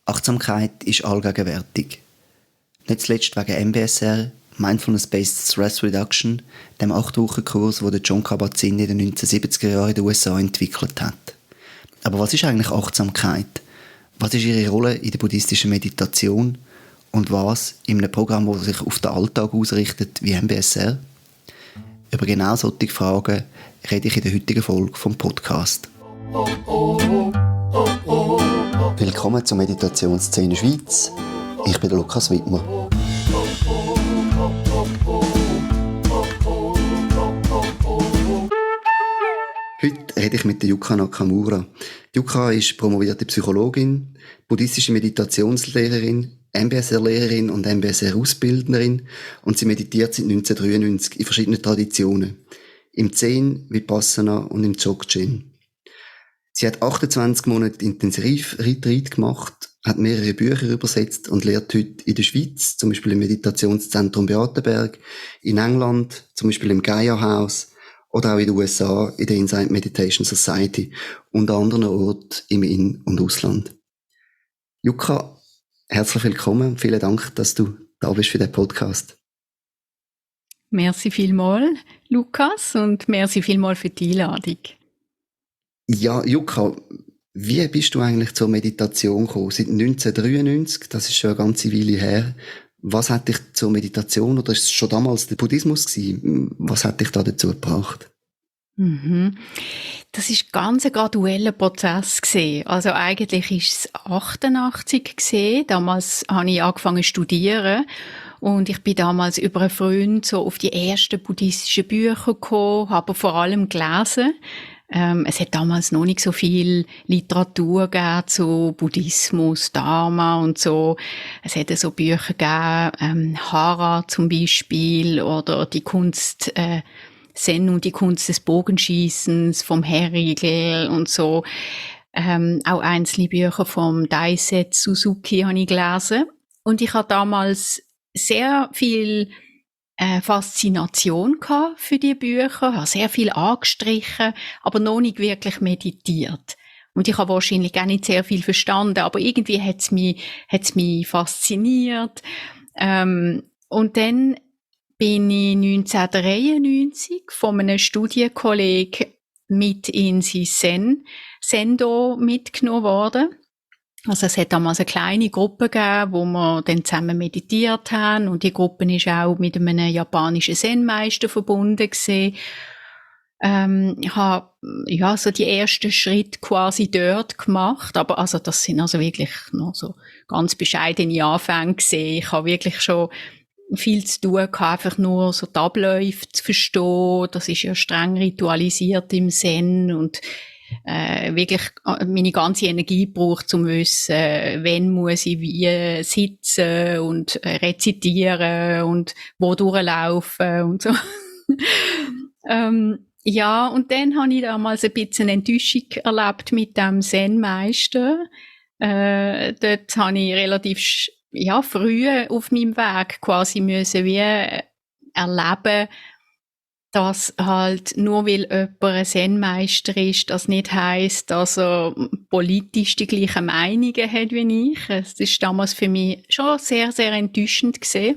Achtsamkeit ist allgegenwärtig. Nicht zuletzt wegen MBSR, Mindfulness-Based Stress Reduction, dem 8-Wochen-Kurs, den Jon Kabat-Zinn in den 1970er Jahren in den USA entwickelt hat. Aber was ist eigentlich Achtsamkeit? Was ist ihre Rolle in der buddhistischen Meditation? Und was in einem Programm, das sich auf den Alltag ausrichtet, wie MBSR? Über genau solche Fragen rede ich in der heutigen Folge vom Podcast. Willkommen zur Meditationsszene Schweiz. Ich bin der Lukas Wittmer. Heute rede ich mit der Yuka Nakamura. Yuka ist promovierte Psychologin, buddhistische Meditationslehrerin, MBSR-Lehrerin und MBSR-Ausbildnerin und sie meditiert seit 1993 in verschiedenen Traditionen. Im Zen, Vipassana und im Dzogchen. Sie hat 28 Monate Intensivretreat gemacht, hat mehrere Bücher übersetzt und lehrt heute in der Schweiz, zum Beispiel im Meditationszentrum Beatenberg, in England, zum Beispiel im Gaia House oder auch in den USA in der Insight Meditation Society und an anderen Orten im In- und Ausland. Yuka, herzlich willkommen und vielen Dank, dass du da bist für den Podcast. Merci vielmals, Lukas, und merci vielmals für die Einladung. Ja, Yuka, wie bist du eigentlich zur Meditation gekommen? Seit 1993, das ist schon eine ganze Weile her. Was hat dich zur Meditation, oder ist es schon damals der Buddhismus gewesen? Was hat dich da dazu gebracht? Das ist ganz ein gradueller Prozess gewesen. Also eigentlich ist es 88 gewesen. Damals habe ich angefangen zu studieren. Und ich bin damals über einen Freund so auf die ersten buddhistischen Bücher gekommen, habe vor allem gelesen. Es hat damals noch nicht so viel Literatur gegeben zu Buddhismus, Dharma und so. Es hätte so Bücher gegeben, Hara zum Beispiel, oder die Kunst, Zen und die Kunst des Bogenschießens vom Herrigel und so. Auch einzelne Bücher vom Daisetsu Suzuki habe ich gelesen. Und ich habe damals sehr viel Faszination gehabt für die Bücher, habe sehr viel angestrichen, aber noch nicht wirklich meditiert. Und ich habe wahrscheinlich gar nicht sehr viel verstanden, aber irgendwie hat's mich fasziniert. Und dann bin ich 1993 von einem Studienkollegen mit in sein Sendo mitgenommen worden. Also es hat damals eine kleine Gruppe gegeben, wo wir dann zusammen meditiert haben, und die Gruppe ist auch mit einem japanischen Zen-Meister verbunden gewesen. Ich habe so die ersten Schritte quasi dort gemacht, aber also das sind also wirklich noch so ganz bescheidene Anfänge gewesen. Ich habe wirklich schon viel zu tun gehabt, einfach nur so die Abläufe zu verstehen. Das ist ja streng ritualisiert im Zen und wirklich meine ganze Energie braucht, um zu wissen, wann muss ich wie sitzen und rezitieren und wo durchlaufen und so. Ja, und dann habe ich damals ein bisschen Enttäuschung erlebt mit dem Zen-Meister. Dort habe ich relativ früh auf meinem Weg quasi müssen wie erleben, dass halt nur weil jemand ein Zen-Meister ist, das nicht heisst, dass er politisch die gleichen Meinungen hat wie ich. Es ist damals für mich schon sehr, sehr enttäuschend gewesen.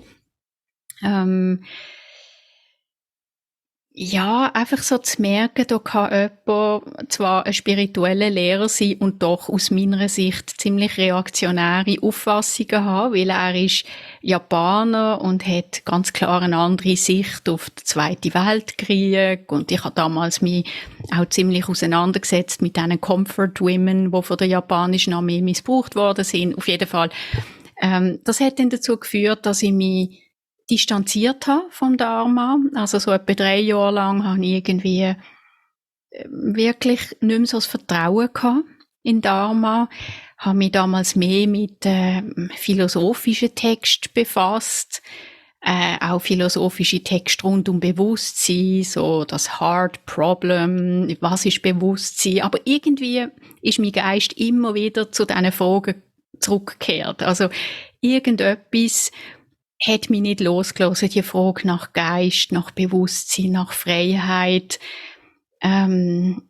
Einfach so zu merken, da kann jemand zwar ein spiritueller Lehrer sein und doch aus meiner Sicht ziemlich reaktionäre Auffassungen haben, weil er ist Japaner und hat ganz klar eine andere Sicht auf den Zweiten Weltkrieg, und ich habe damals mich auch ziemlich auseinandergesetzt mit diesen Comfort Women, die von der japanischen Armee missbraucht worden sind. Auf jeden Fall, das hat dann dazu geführt, dass ich mich distanziert habe vom Dharma. Also so etwa 3 Jahre lang habe ich irgendwie wirklich nicht mehr so das Vertrauen gehabt in Dharma. Habe mich damals mehr mit philosophischen Texten befasst. Auch philosophische Texte rund um Bewusstsein, so das Hard Problem, was ist Bewusstsein. Aber irgendwie ist mein Geist immer wieder zu diesen Fragen zurückgekehrt. Also irgendetwas hat mich nicht losgelassen, die Frage nach Geist, nach Bewusstsein, nach Freiheit. Und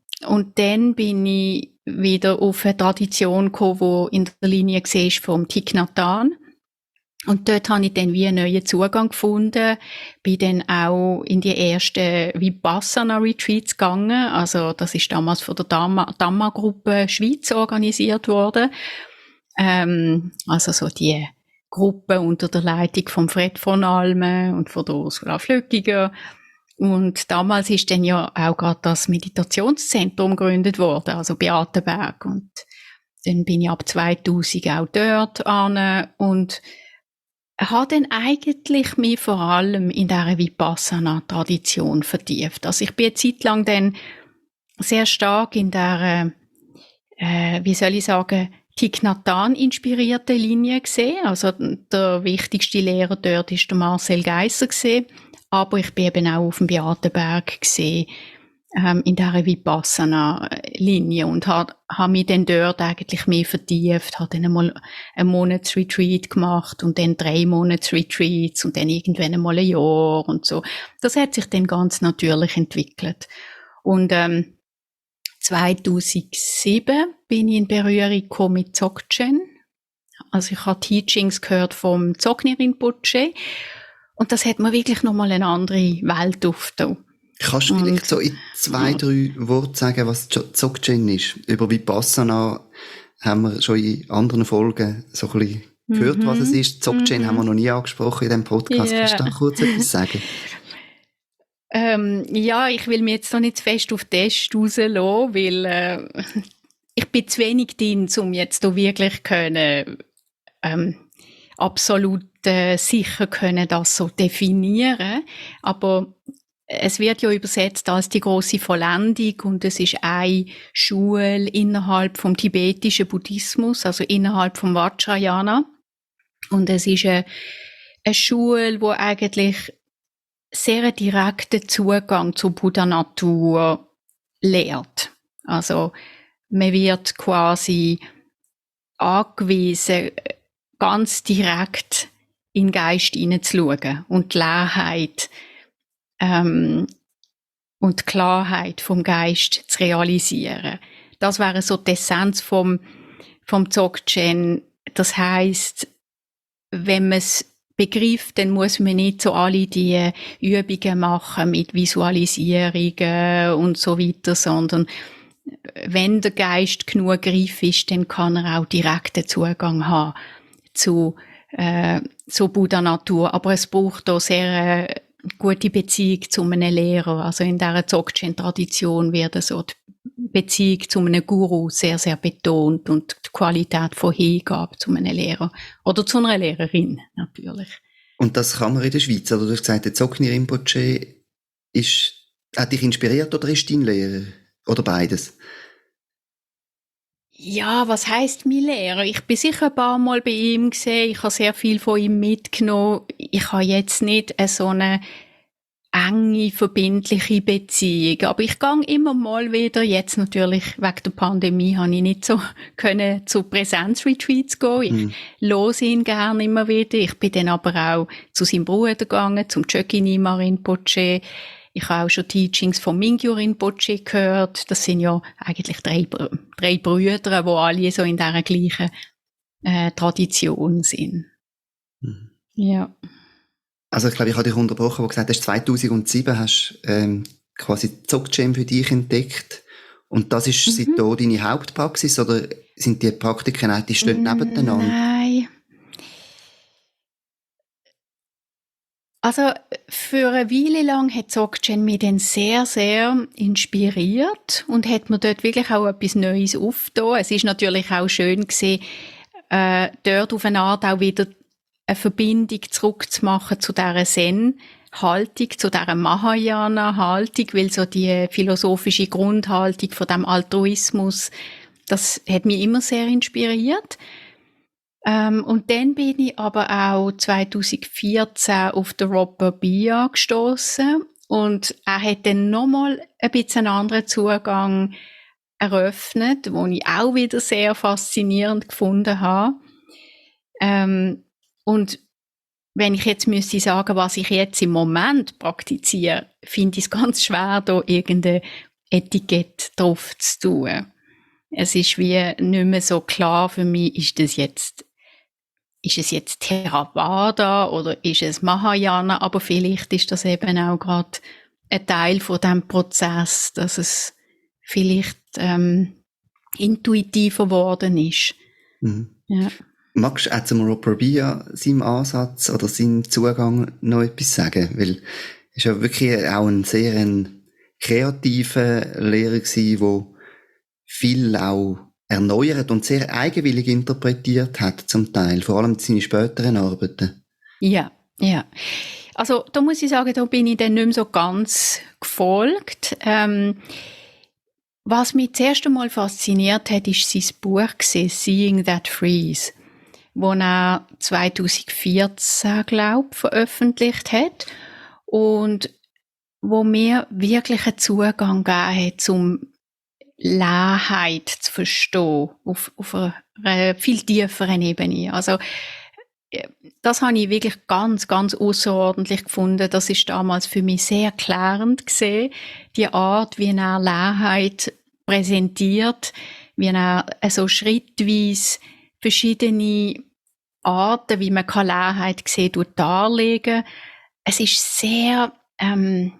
dann bin ich wieder auf eine Tradition gekommen, die in der Linie war vom Thich Nhat Hanh. Und dort habe ich dann wie einen neuen Zugang gefunden, bin dann auch in die ersten Vipassana-Retreats gegangen, also das ist damals von der Dhamma-Gruppe Schweiz organisiert worden, also so die Gruppe unter der Leitung von Fred von Almen und von der Ursula Flückiger. Und damals ist dann ja auch gerade das Meditationszentrum gegründet worden, also Beatenberg. Und dann bin ich ab 2000 auch dort an und habe dann eigentlich mich vor allem in dieser Vipassana-Tradition vertieft. Also ich bin eine Zeit lang dann sehr stark in der, wie soll ich sagen, Thich Nhat Hanh inspirierte Linie gesehen. Also der wichtigste Lehrer dort ist der Marcel Geisser gesehen. Aber ich bin eben auch auf dem Beatenberg gesehen, in dieser Vipassana-Linie und habe mich dann dort eigentlich mehr vertieft, habe dann einmal einen Monatsretreat gemacht und dann 3 Monatsretreats und dann irgendwann einmal ein Jahr und so. Das hat sich dann ganz natürlich entwickelt. Und 2007 bin ich in Berührung gekommen mit Dzogchen. Also ich habe Teachings gehört vom Dzogchen Rinpoche und das hat mir wirklich nochmal eine andere Welt aufgetan. Kannst du vielleicht so in 2, 3 Worten sagen, was Dzogchen ist? Über Vipassana haben wir schon in anderen Folgen so ein bisschen gehört, was es ist. Dzogchen haben wir noch nie angesprochen in diesem Podcast. Kannst du da kurz etwas sagen? Ja, ich will mich jetzt noch nicht zu fest auf den Test rauslassen, weil ich bin zu wenig drin, um jetzt da wirklich können, absolut sicher können das so definieren. Aber es wird ja übersetzt als die große Vollendung und es ist eine Schule innerhalb vom tibetischen Buddhismus, also innerhalb vom Vajrayana. Und es ist eine Schule, wo eigentlich sehr einen direkten Zugang zur Buddha-Natur lehrt. Also man wird quasi angewiesen, ganz direkt in den Geist hineinzuschauen und die Leerheit und die Klarheit vom Geist zu realisieren. Das wäre so die Essenz vom Dzogchen. Das heisst, wenn man es begreift, dann muss man nicht so alle die Übungen machen mit Visualisierungen und so weiter, sondern wenn der Geist genug reif ist, dann kann er auch direkten Zugang haben zu Buddha-Natur. Aber es braucht auch sehr gute Beziehung zu einem Lehrer. Also in dieser Dzogchen-Tradition wird so die Beziehung zu einem Guru sehr, sehr betont und die Qualität von Hingabe zu einem Lehrer oder zu einer Lehrerin natürlich. Und das kann man in der Schweiz. Also du hast gesagt, der Dzogchen Rinpoche hat dich inspiriert oder ist dein Lehrer? Oder beides? Ja, was heisst mein Lehrer? Ich bin sicher ein paar Mal bei ihm gesehen. Ich habe sehr viel von ihm mitgenommen. Ich habe jetzt nicht so eine enge, verbindliche Beziehung. Aber ich gehe immer mal wieder. Jetzt natürlich wegen der Pandemie habe ich nicht so können zu Präsenzretreats gehen. Ich höre ihn gerne immer wieder. Ich bin dann aber auch zu seinem Bruder gegangen, zum Chökyi Nyima Rinpoche. Ich habe auch schon Teachings von Mingyu Rinpoche gehört. Das sind ja eigentlich drei Brüder, die alle so in dieser gleichen Tradition sind. Ja. Also ich glaube, ich habe dich unterbrochen, wo du gesagt hast, 2007 hast quasi Dzogchen für dich entdeckt. Und das ist seitdem deine Hauptpraxis, oder sind die Praktiken, die stehen nebeneinander? Nein. Also für eine Weile lang hat Dzogchen mich dann sehr, sehr inspiriert und hat mir dort wirklich auch etwas Neues aufgetan. Es ist natürlich auch schön gewesen, dort auf eine Art auch wieder eine Verbindung zurückzumachen zu dieser Zen-Haltung, zu dieser Mahayana-Haltung, weil so die philosophische Grundhaltung von dem Altruismus, das hat mich immer sehr inspiriert. Und dann bin ich aber auch 2014 auf den Robert Beah gestossen und er hat dann nochmal ein bisschen einen anderen Zugang eröffnet, den ich auch wieder sehr faszinierend gefunden habe. Und wenn ich jetzt müsste sagen, was ich jetzt im Moment praktiziere, finde ich es ganz schwer, da irgendein Etikett drauf zu tun. Es ist wie nicht mehr so klar für mich, ist es jetzt Theravada oder ist es Mahayana, aber vielleicht ist das eben auch gerade ein Teil von dem Prozess, dass es vielleicht intuitiver geworden ist. Mhm. Ja. Magst du auch zum Robert seinem Ansatz oder seinem Zugang noch etwas sagen? Weil es ja wirklich auch ein sehr kreativer Lehrer gewesen, der viel auch erneuert und sehr eigenwillig interpretiert hat zum Teil, vor allem seine späteren Arbeiten. Ja. Also da muss ich sagen, da bin ich dann nicht mehr so ganz gefolgt. Was mich das erste Mal fasziniert hat, ist sein Buch gewesen, Seeing That Freeze, wo er 2014, glaube, veröffentlicht hat und wo mir wirklich einen Zugang gegeben hat, zum Leerheit zu verstehen, auf einer viel tieferen Ebene. Also, das habe ich wirklich ganz, ganz außerordentlich gefunden. Das ist damals für mich sehr klärend gesehen, die Art, wie er Leerheit präsentiert, wie er so schrittweise verschiedene Arten, wie man Leerheit sehen, darlegen. Es ist sehr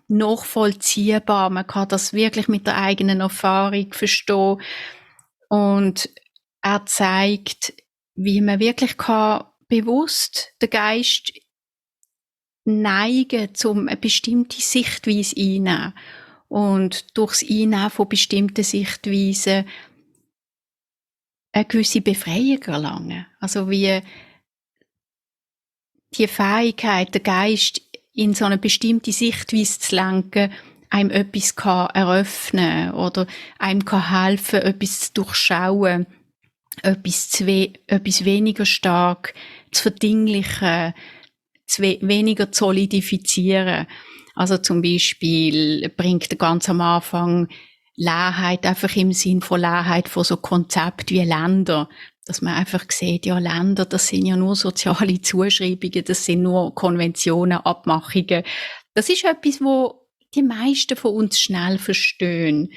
nachvollziehbar. Man kann das wirklich mit der eigenen Erfahrung verstehen. Und er zeigt, wie man wirklich kann bewusst den Geist neigen, um eine bestimmte Sichtweise einzunehmen. Und durchs Einnehmen von bestimmten Sichtweisen eine gewisse Befreiung erlangen. Also wie die Fähigkeit, den Geist in so eine bestimmte Sichtweise zu lenken, einem etwas kann eröffnen oder einem kann helfen, etwas zu durchschauen, etwas weniger stark zu verdinglichen, weniger zu solidifizieren. Also zum Beispiel bringt er ganz am Anfang Leerheit einfach im Sinn von Leerheit von so Konzept wie Länder. Dass man einfach sieht, ja, Länder, das sind ja nur soziale Zuschreibungen, das sind nur Konventionen, Abmachungen. Das ist etwas, wo die meisten von uns schnell verstehen.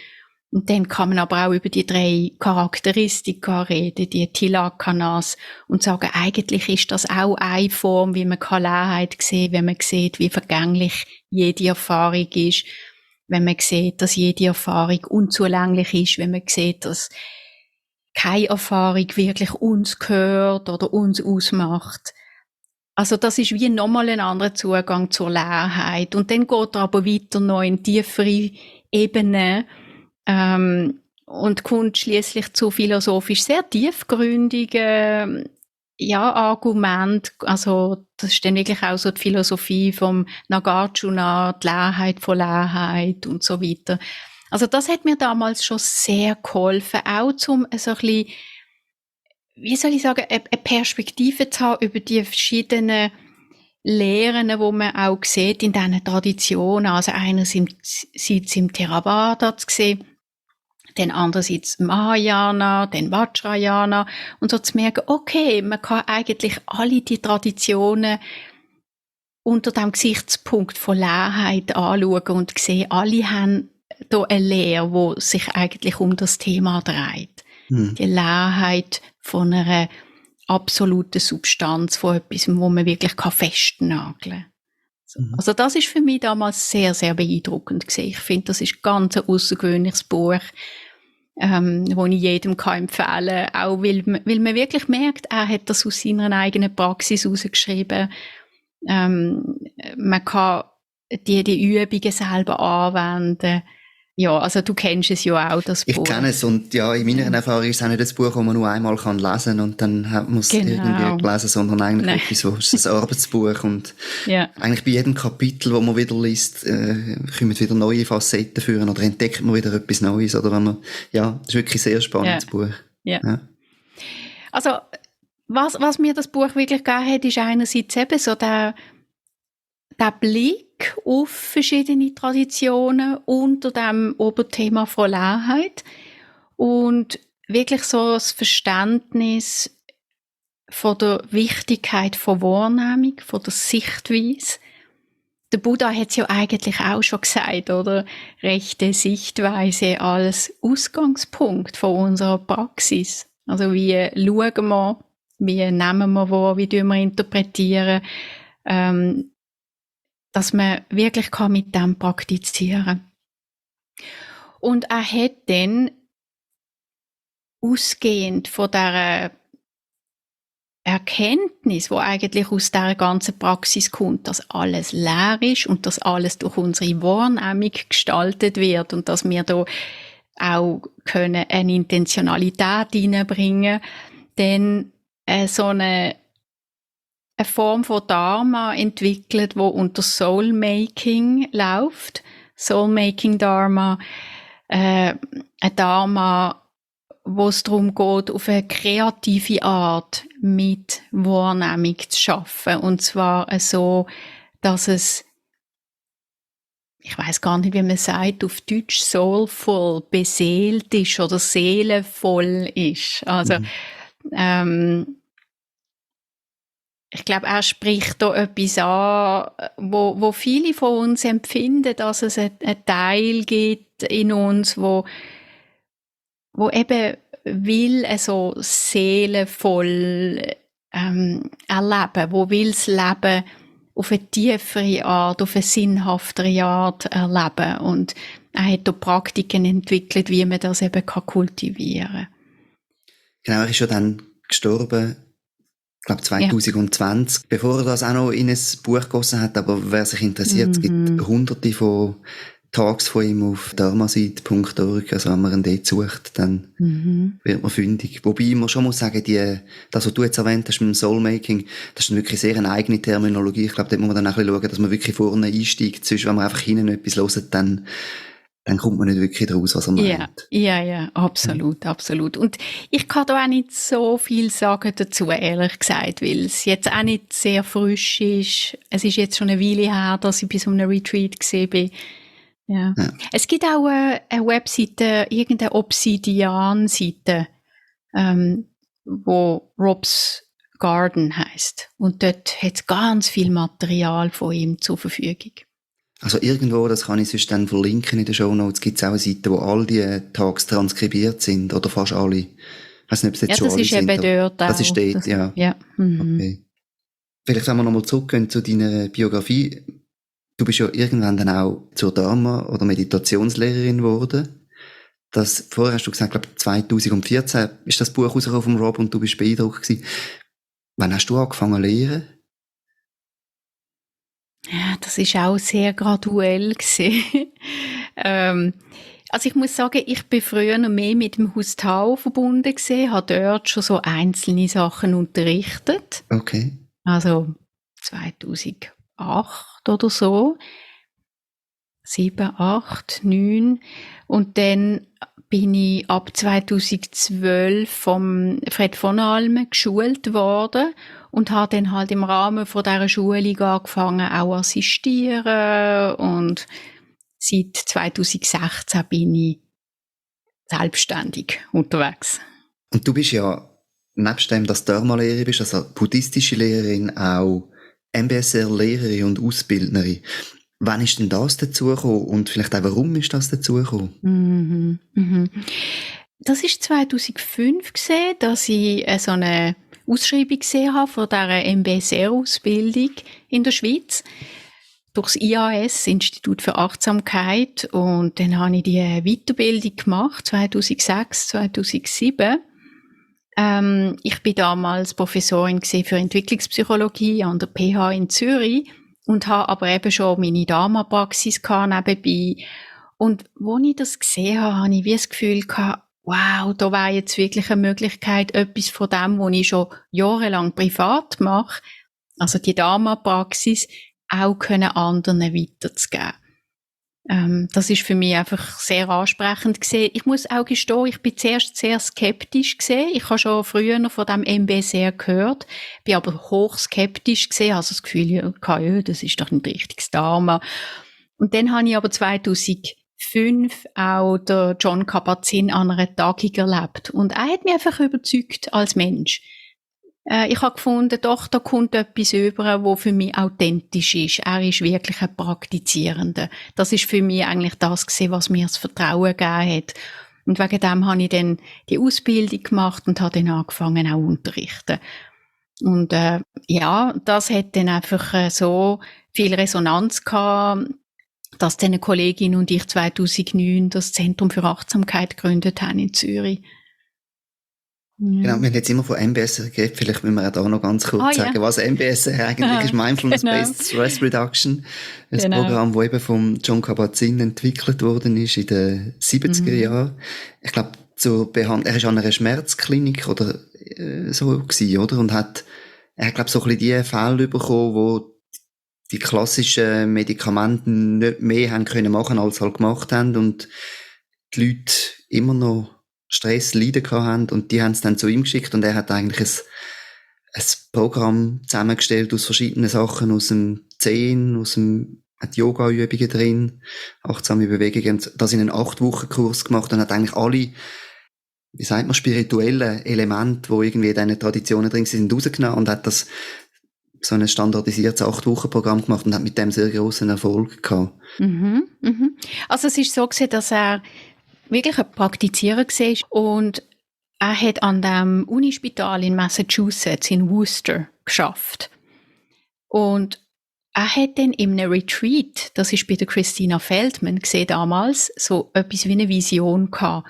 Und dann kann man aber auch über die 3 Charakteristika reden, die Tilakanas, und sagen, eigentlich ist das auch eine Form, wie man Leerheit sehen, wenn man sieht, wie vergänglich jede Erfahrung ist, wenn man sieht, dass jede Erfahrung unzulänglich ist, wenn man sieht, dass keine Erfahrung wirklich uns gehört oder uns ausmacht. Also das ist wie nochmal ein anderer Zugang zur Leerheit. Und dann geht er aber weiter noch in tiefere Ebenen und kommt schließlich zu philosophisch sehr tiefgründigen Argument. Also das ist dann wirklich auch so die Philosophie vom Nagarjuna, die Leerheit von Leerheit und so weiter. Also das hat mir damals schon sehr geholfen, auch zum so ein bisschen, wie soll ich sagen, eine Perspektive zu haben über die verschiedenen Lehren, die man auch sieht in diesen Traditionen. Also einerseits im Theravada zu sehen, dann andererseits Mahayana, dann Vajrayana und so zu merken, okay, man kann eigentlich alle die Traditionen unter dem Gesichtspunkt von Leerheit anschauen und sehen, alle haben da eine Lehre, die sich eigentlich um das Thema dreht. Die Leerheit von einer absoluten Substanz, von etwas, wo man wirklich festnageln kann. Also das ist für mich damals sehr, sehr beeindruckend gewesen. Ich finde, das ist ganz ein außergewöhnliches Buch, wo ich jedem empfehlen kann, auch weil man wirklich merkt, er hat das aus seiner eigenen Praxis herausgeschrieben. Man kann die Übungen selber anwenden. Ja, also du kennst es ja auch, das Buch. Ich kenne es und ja, in meiner Erfahrung ist es auch nicht das Buch, das man nur einmal lesen kann und dann hat man es irgendwie gelesen, sondern eigentlich etwas, wo es ein Arbeitsbuch und eigentlich bei jedem Kapitel, wo man wieder liest, kommen wieder neue Facetten führen oder entdeckt man wieder etwas Neues oder wenn man, das ist wirklich ein sehr spannendes Buch. Ja. Also, was mir das Buch wirklich gegeben hat, ist einerseits eben so der Blick auf verschiedene Traditionen unter dem Oberthema von Leerheit und wirklich so das Verständnis von der Wichtigkeit von Wahrnehmung, von der Sichtweise der Buddha hat es ja eigentlich auch schon gesagt, oder? Rechte Sichtweise als Ausgangspunkt von unserer Praxis. Also wie schauen wir, wie nehmen wir wahr, wie tun wir interpretieren, dass man wirklich mit dem praktizieren kann. Und er hat dann ausgehend von dieser Erkenntnis, wo eigentlich aus dieser ganzen Praxis kommt, dass alles leer ist und dass alles durch unsere Wahrnehmung gestaltet wird und dass wir da auch können eine Intentionalität hineinbringen, dann so eine Form von Dharma entwickelt, wo unter Soulmaking läuft. Soulmaking Dharma, ein Dharma, wo es darum geht, auf eine kreative Art mit Wahrnehmung zu schaffen. Und zwar so, dass es, ich weiß gar nicht, wie man sagt, auf Deutsch soulful, beseelt ist oder seelenvoll ist. Also, ich glaube, er spricht da etwas an, wo viele von uns empfinden, dass es einen Teil gibt in uns, wo eben will so seelenvoll erleben, wo will das Leben auf eine tiefere Art, auf eine sinnhaftere Art erleben. Und er hat da Praktiken entwickelt, wie man das eben kultivieren kann. Genau, er ist ja dann gestorben, ich glaube 2020, bevor er das auch noch in ein Buch gegossen hat. Aber wer sich interessiert, es gibt hunderte von Talks von ihm auf dharmasite.org, also wenn man ihn dort sucht, dann wird man fündig. Wobei man schon muss sagen, das, was du jetzt erwähnt hast mit dem Soulmaking, das ist wirklich sehr eine eigene Terminologie. Ich glaube, dort muss man dann auch ein bisschen schauen, dass man wirklich vorne einsteigt. Sonst, wenn man einfach hinten etwas hört, dann kommt man nicht wirklich draus, was er meint. Ja, absolut, absolut. Und ich kann da auch nicht so viel sagen dazu, ehrlich gesagt, weil es jetzt auch nicht sehr frisch ist. Es ist jetzt schon eine Weile her, dass ich bei so einem Retreat gesehen bin. Ja. Es gibt auch eine Webseite, irgendeine Obsidian-Seite, wo Rob's Garden heisst. Und dort hat es ganz viel Material von ihm zur Verfügung. Also irgendwo, das kann ich sonst dann verlinken in den Shownotes, gibt es auch eine Seite, wo all die Talks transkribiert sind, oder fast alle. Ich weiss nicht, ob es jetzt schon alle sind. Ja, das ist eben dort auch. Das ist dort, ja. Okay. Vielleicht, wenn wir nochmal zurückgehen zu deiner Biografie. Du bist ja irgendwann dann auch zur Dharma- oder Meditationslehrerin geworden. Vorher hast du gesagt, glaube 2014 ist das Buch rausgekommen vom Rob und du bist beeindruckt gewesen. Wann hast du angefangen zu lehren? Ja, das ist auch sehr graduell gewesen. Also ich muss sagen, ich bin früher noch mehr mit dem Haus Thau verbunden gewesen, habe dort schon so einzelne Sachen unterrichtet. Okay. Also 2008 oder so. 7, 8, 9. Und dann bin ich ab 2012 vom Fred von Almen geschult worden und habe dann halt im Rahmen von dieser Schulung angefangen, auch assistieren. Und seit 2016 bin ich selbstständig unterwegs. Und du bist ja, nebst dem, dass du Dharma-Lehrerin bist, also buddhistische Lehrerin, auch MBSR-Lehrerin und Ausbildnerin. Wann ist denn das dazugekommen und vielleicht auch warum ist das dazugekommen? Das war 2005 gesehen, dass ich so eine Ausschreibung gesehen habe von dieser MBSR-Ausbildung in der Schweiz durchs IAS, Institut für Achtsamkeit, und dann habe ich die Weiterbildung gemacht, 2006, 2007. Ich bin damals Professorin für Entwicklungspsychologie an der PH in Zürich und habe aber eben schon meine Dharma-Praxis nebenbei. Und als ich das gesehen habe, habe ich wie das Gefühl gehabt, wow, da wäre jetzt wirklich eine Möglichkeit, etwas von dem, was ich schon jahrelang privat mache, also die Dharma-Praxis, auch anderen weiterzugeben. Das ist für mich einfach sehr ansprechend gewesen. Ich muss auch gestehen, ich bin zuerst sehr skeptisch gewesen. Ich habe schon früher von dem MBSR gehört, bin aber hochskeptisch gewesen, also das Gefühl, ja, das ist doch nicht richtiges Dharma. Und dann habe ich aber 2005 auch der Jon Kabat-Zinn an einer Tagung erlebt. Und er hat mich einfach überzeugt als Mensch. Ich habe gefunden, doch, da kommt etwas über, wo für mich authentisch ist. Er ist wirklich ein Praktizierender. Das ist für mich eigentlich das gewesen, was mir das Vertrauen gegeben hat. Und wegen dem habe ich dann die Ausbildung gemacht und habe dann angefangen auch unterrichten. Und ja, das hat dann einfach so viel Resonanz gehabt, dass dann eine Kollegin und ich 2009 das Zentrum für Achtsamkeit gegründet haben in Zürich. Genau, wir haben jetzt immer von MBSR geredet, vielleicht müssen wir auch da noch ganz kurz sagen, was MBSR eigentlich ist, Mindfulness-Based Stress Reduction. Ein Programm, das eben von Jon Kabat-Zinn entwickelt worden ist in den 70er Jahren. Ich glaube, er ist an einer Schmerzklinik oder so gewesen, oder? Und er hat, glaube so ein bisschen die Fälle bekommen, wo die klassischen Medikamente nicht mehr haben können machen, als halt gemacht haben und die Leute immer noch Stress, Leiden haben und die haben es dann zu ihm geschickt und er hat eigentlich ein Programm zusammengestellt aus verschiedenen Sachen, aus dem Zen, hat Yoga-Übungen drin, achtsame Bewegungen, das in einen 8-Wochen-Kurs gemacht und hat eigentlich alle, wie sagt man, spirituellen Elemente, die irgendwie in diesen Traditionen drin sind, rausgenommen und hat das so ein standardisiertes 8-Wochen-Programm gemacht und hat mit dem sehr grossen Erfolg gehabt. Also es ist so gewesen, dass er wirklich ein Praktizierer war und er hat an dem Unispital in Massachusetts, in Worcester, geschafft. Und er hat dann in einem Retreat, das ist bei der Christina Feldman gesehen damals, so etwas wie eine Vision gehabt,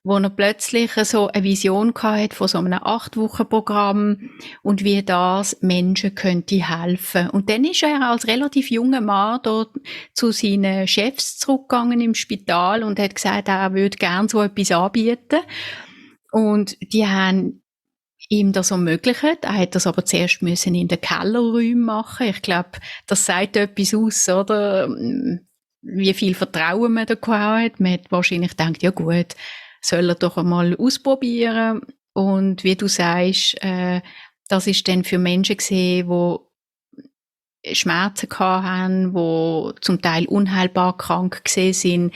wo er plötzlich so eine Vision gehabt von so einem 8-Wochen-Programm und wie das Menschen könnte helfen. Und dann ist er als relativ junger Mann dort zu seinen Chefs zurückgegangen im Spital und hat gesagt, er würde gerne so etwas anbieten. Und die haben ihm das ermöglicht. Er hat das aber zuerst müssen in den Kellerräumen machen. Ich glaube, das sagt etwas aus, oder? Wie viel Vertrauen man da gehabt hat. Man hat wahrscheinlich gedacht, ja gut, soll er doch einmal ausprobieren. Und wie du sagst, das ist dann für Menschen gesehen, die Schmerzen gehabt haben, die zum Teil unheilbar krank gesehen sind.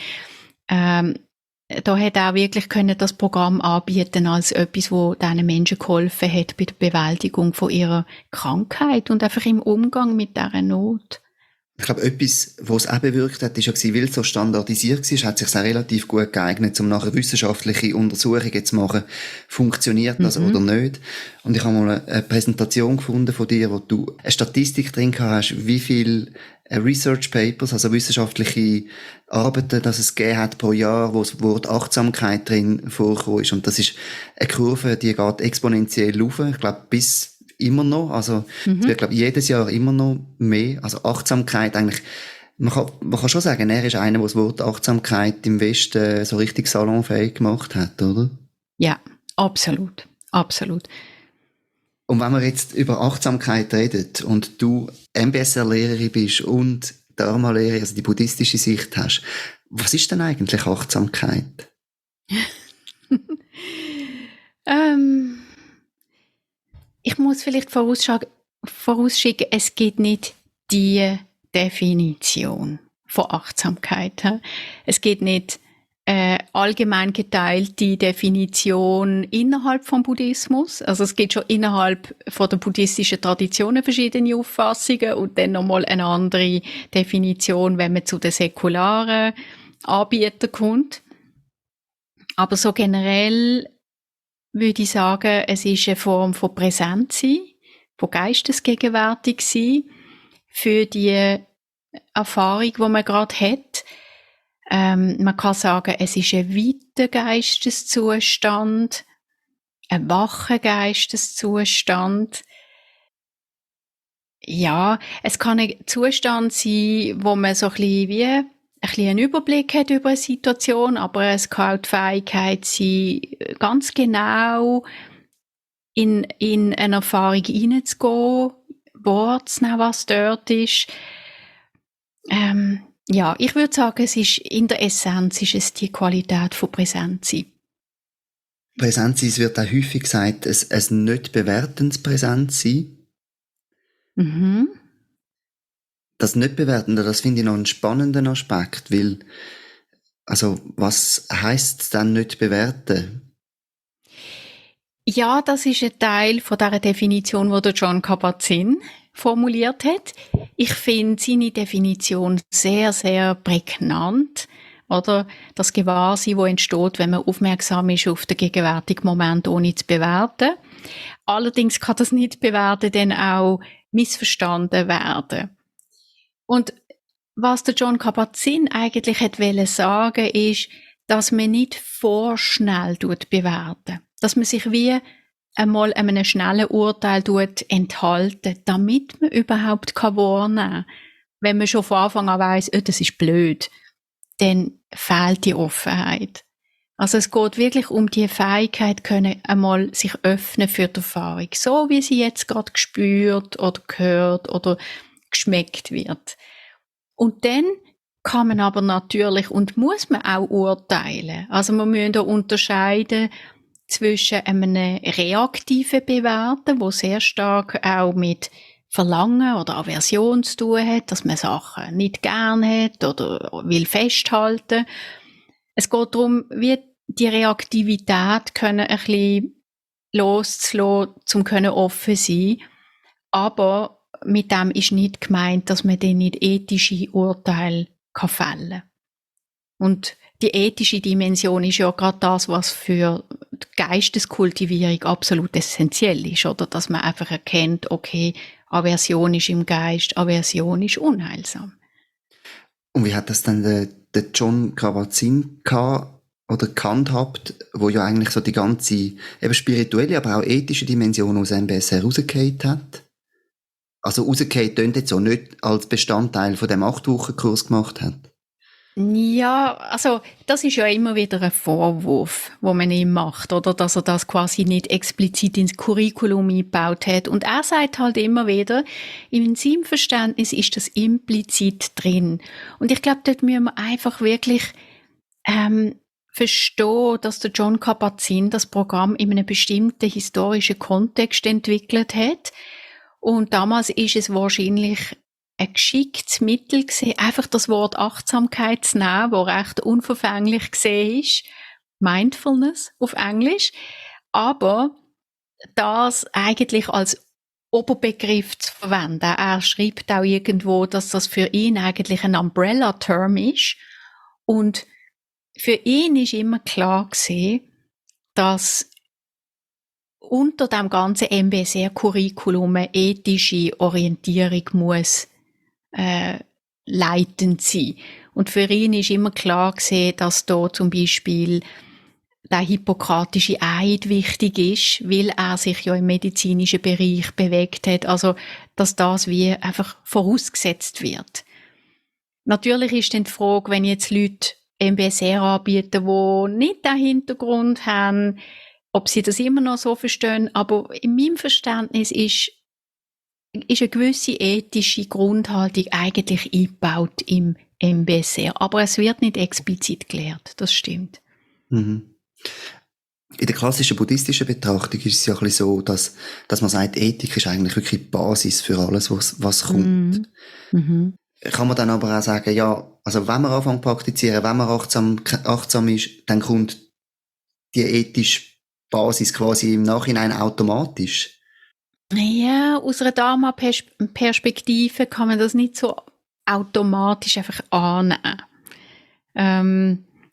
Da hat er wirklich können das Programm anbieten als etwas, wo diesen Menschen geholfen hat bei der Bewältigung von ihrer Krankheit und einfach im Umgang mit dieser Not. Ich glaube, etwas, was es auch bewirkt hat, ist ja gewesen, weil es so standardisiert war, hat es sich auch relativ gut geeignet, um nachher wissenschaftliche Untersuchungen zu machen. Funktioniert das oder nicht? Und ich habe mal eine Präsentation gefunden von dir, wo du eine Statistik drin hast, wie viel Research Papers, also wissenschaftliche Arbeiten, dass es gegeben hat pro Jahr, wo das Wort Achtsamkeit drin vorgekommen ist. Und das ist eine Kurve, die geht exponentiell rauf. Ich glaube, bis immer noch, also es wird, glaube ich, jedes Jahr immer noch mehr, also Achtsamkeit eigentlich, man kann schon sagen, er ist einer, der das Wort Achtsamkeit im Westen so richtig salonfähig gemacht hat, oder? Ja, absolut, absolut. Und wenn wir jetzt über Achtsamkeit reden und du MBSR-Lehrerin bist und Dharma-Lehrerin, also die buddhistische Sicht hast, was ist denn eigentlich Achtsamkeit? Ich muss vielleicht vorausschicken, es gibt nicht die Definition von Achtsamkeit. Es gibt nicht allgemein geteilte Definition innerhalb vom Buddhismus. Also es gibt schon innerhalb von der buddhistischen Traditionen verschiedene Auffassungen und dann nochmal eine andere Definition, wenn man zu den säkularen Anbietern kommt. Aber so generell würde ich sagen, es ist eine Form von Präsenz sein, von geistesgegenwärtig sein für die Erfahrung, die man gerade hat. Man kann sagen, es ist ein weiter Geisteszustand, ein wacher Geisteszustand. Ja, es kann ein Zustand sein, wo man so ein bisschen einen Überblick hat über eine Situation, aber es kann auch die Fähigkeit sein, ganz genau in eine Erfahrung hineinzugehen, wahrzunehmen, was dort ist. Ja, ich würde sagen, es ist in der Essenz ist es die Qualität von Präsenz sein. Präsenz sein, es wird auch häufig gesagt, ein nicht bewertendes Präsenz sein. Das Nicht-Bewertende, das finde ich noch einen spannenden Aspekt, weil, also, was heisst es dann nicht bewerten? Ja, das ist ein Teil von dieser Definition, die der Jon Kabat-Zinn formuliert hat. Ich finde seine Definition sehr, sehr prägnant. Oder das Gewahrsein, das entsteht, wenn man aufmerksam ist auf den gegenwärtigen Moment, ohne zu bewerten. Allerdings kann das nicht bewerten, dann auch missverstanden werden. Und was der Jon Kabat-Zinn eigentlich hat sagen, ist, dass man nicht vorschnell bewerten. Dass man sich wie einmal einem schnellen Urteil enthalten, damit man überhaupt wahrnehmen kann. Wenn man schon von Anfang an weiss, das ist blöd, dann fehlt die Offenheit. Also es geht wirklich um die Fähigkeit, können einmal sich öffnen für die Erfahrung, so wie sie jetzt gerade gespürt oder gehört oder geschmeckt wird. Und dann kann man aber natürlich und muss man auch urteilen. Also man muss da unterscheiden zwischen einem reaktiven Bewerten, wo sehr stark auch mit Verlangen oder Aversion zu tun hat, dass man Sachen nicht gern hat oder will festhalten. Es geht darum, wie die Reaktivität können ein bisschen loszulassen, zum können offen sein. Aber mit dem ist nicht gemeint, dass man dann nicht ethische Urteile fällen kann. Und die ethische Dimension ist ja gerade das, was für die Geisteskultivierung absolut essentiell ist, oder? Dass man einfach erkennt, okay, Aversion ist im Geist, Aversion ist unheilsam. Und wie hat das dann der Jon Kabat-Zinn oder gehandhabt, wo ja eigentlich so die ganze eben spirituelle, aber auch ethische Dimension aus MBSR rausgefallen hat? Also rausgefallen tönt jetzt so, nicht als Bestandteil von dem 8-Wochen-Kurs gemacht hat. Ja, also das ist ja immer wieder ein Vorwurf, wo man ihm macht, oder dass er das quasi nicht explizit ins Curriculum eingebaut hat. Und er sagt halt immer wieder, in seinem Verständnis ist das implizit drin. Und ich glaube, dort müssen wir einfach wirklich verstehen, dass der Jon Kabat-Zinn das Programm in einem bestimmten historischen Kontext entwickelt hat. Und damals ist es wahrscheinlich ein geschicktes Mittel gewesen, einfach das Wort Achtsamkeit zu nehmen, das recht unverfänglich gesehen ist. Mindfulness auf Englisch. Aber das eigentlich als Oberbegriff zu verwenden. Er schreibt auch irgendwo, dass das für ihn eigentlich ein Umbrella-Term ist. Und für ihn ist immer klar gewesen, dass unter dem ganzen MBSR-Curriculum eine ethische Orientierung muss leitend sein. Und für ihn ist immer klar gewesen, dass da zum Beispiel der hippokratische Eid wichtig ist, weil er sich ja im medizinischen Bereich bewegt hat. Also, dass das wie einfach vorausgesetzt wird. Natürlich ist dann die Frage, wenn jetzt Leute MBSR anbieten, die nicht den Hintergrund haben, ob sie das immer noch so verstehen. Aber in meinem Verständnis ist eine gewisse ethische Grundhaltung eigentlich eingebaut im MBSR. Aber es wird nicht explizit gelehrt, das stimmt. Mhm. In der klassischen buddhistischen Betrachtung ist es ja ein bisschen so, dass man sagt, Ethik ist eigentlich wirklich die Basis für alles, was kommt. Mhm. Kann man dann aber auch sagen, ja, also wenn man anfängt zu praktizieren, wenn man achtsam ist, dann kommt die ethische Basis quasi im Nachhinein automatisch. Ja, aus einer Dharma-Perspektive kann man das nicht so automatisch einfach annehmen.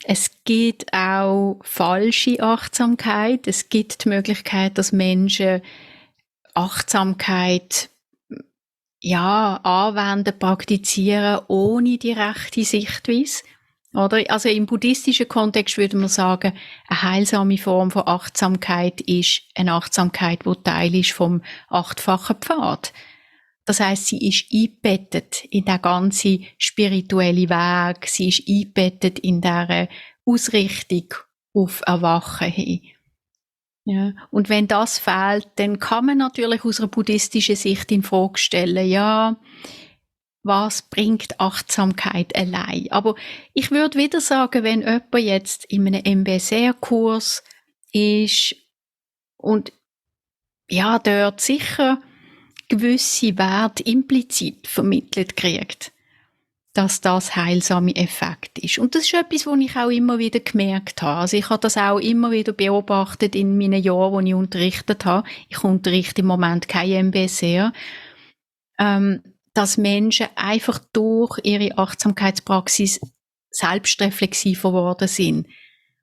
Es gibt auch falsche Achtsamkeit. Es gibt die Möglichkeit, dass Menschen Achtsamkeit anwenden, praktizieren, ohne die rechte Sichtweise. Oder? Also im buddhistischen Kontext würde man sagen, eine heilsame Form von Achtsamkeit ist eine Achtsamkeit, die Teil ist vom 8-fachen Pfad. Das heisst, sie ist eingebettet in den ganzen spirituellen Weg, sie ist eingebettet in dieser Ausrichtung auf Erwachen hin. Ja. Und wenn das fehlt, dann kann man natürlich aus einer buddhistischen Sicht in Frage stellen, ja, was bringt Achtsamkeit allein? Aber ich würde wieder sagen, wenn jemand jetzt in einem MBSR-Kurs ist und ja, dort sicher gewisse Werte implizit vermittelt kriegt, dass das heilsame Effekt ist. Und das ist etwas, was ich auch immer wieder gemerkt habe. Also ich habe das auch immer wieder beobachtet in meinen Jahren, wo ich unterrichtet habe. Ich unterrichte im Moment kein MBSR. Dass Menschen einfach durch ihre Achtsamkeitspraxis selbstreflexiver geworden sind.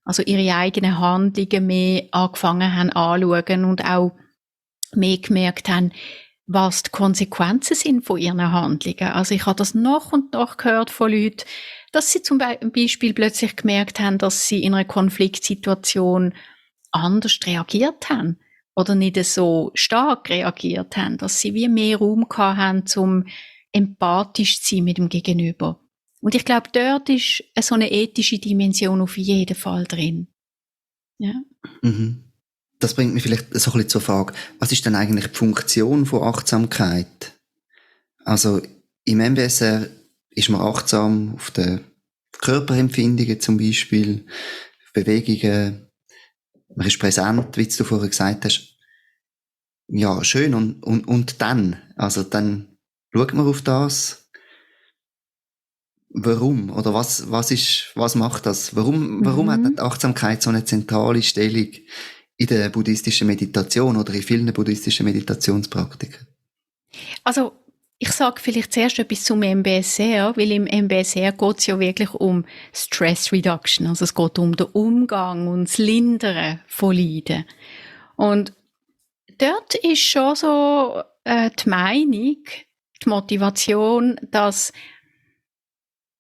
Also ihre eigenen Handlungen mehr angefangen haben anzuschauen und auch mehr gemerkt haben, was die Konsequenzen sind von ihren Handlungen. Also ich habe das nach und nach gehört von Leuten, dass sie zum Beispiel plötzlich gemerkt haben, dass sie in einer Konfliktsituation anders reagiert haben oder nicht so stark reagiert haben, dass sie wie mehr Raum gehabt haben, um empathisch zu sein mit dem Gegenüber. Und ich glaube, dort ist so eine ethische Dimension auf jeden Fall drin. Ja. Mhm. Das bringt mich vielleicht so ein bisschen zur Frage, was ist denn eigentlich die Funktion von Achtsamkeit? Also im MBSR ist man achtsam auf die Körperempfindungen zum Beispiel, auf Bewegungen, man ist präsent, wie du vorher gesagt hast. Ja, schön. Und dann? Also dann schaut man auf das. Warum? Oder was macht das? Warum hat die Achtsamkeit so eine zentrale Stellung in der buddhistischen Meditation oder in vielen buddhistischen Meditationspraktiken? Also, ich sage vielleicht zuerst etwas zum MBSR, weil im MBSR geht es ja wirklich um Stress Reduction. Also es geht um den Umgang und das Lindern von Leiden. Und dort ist schon so die Meinung, die Motivation, dass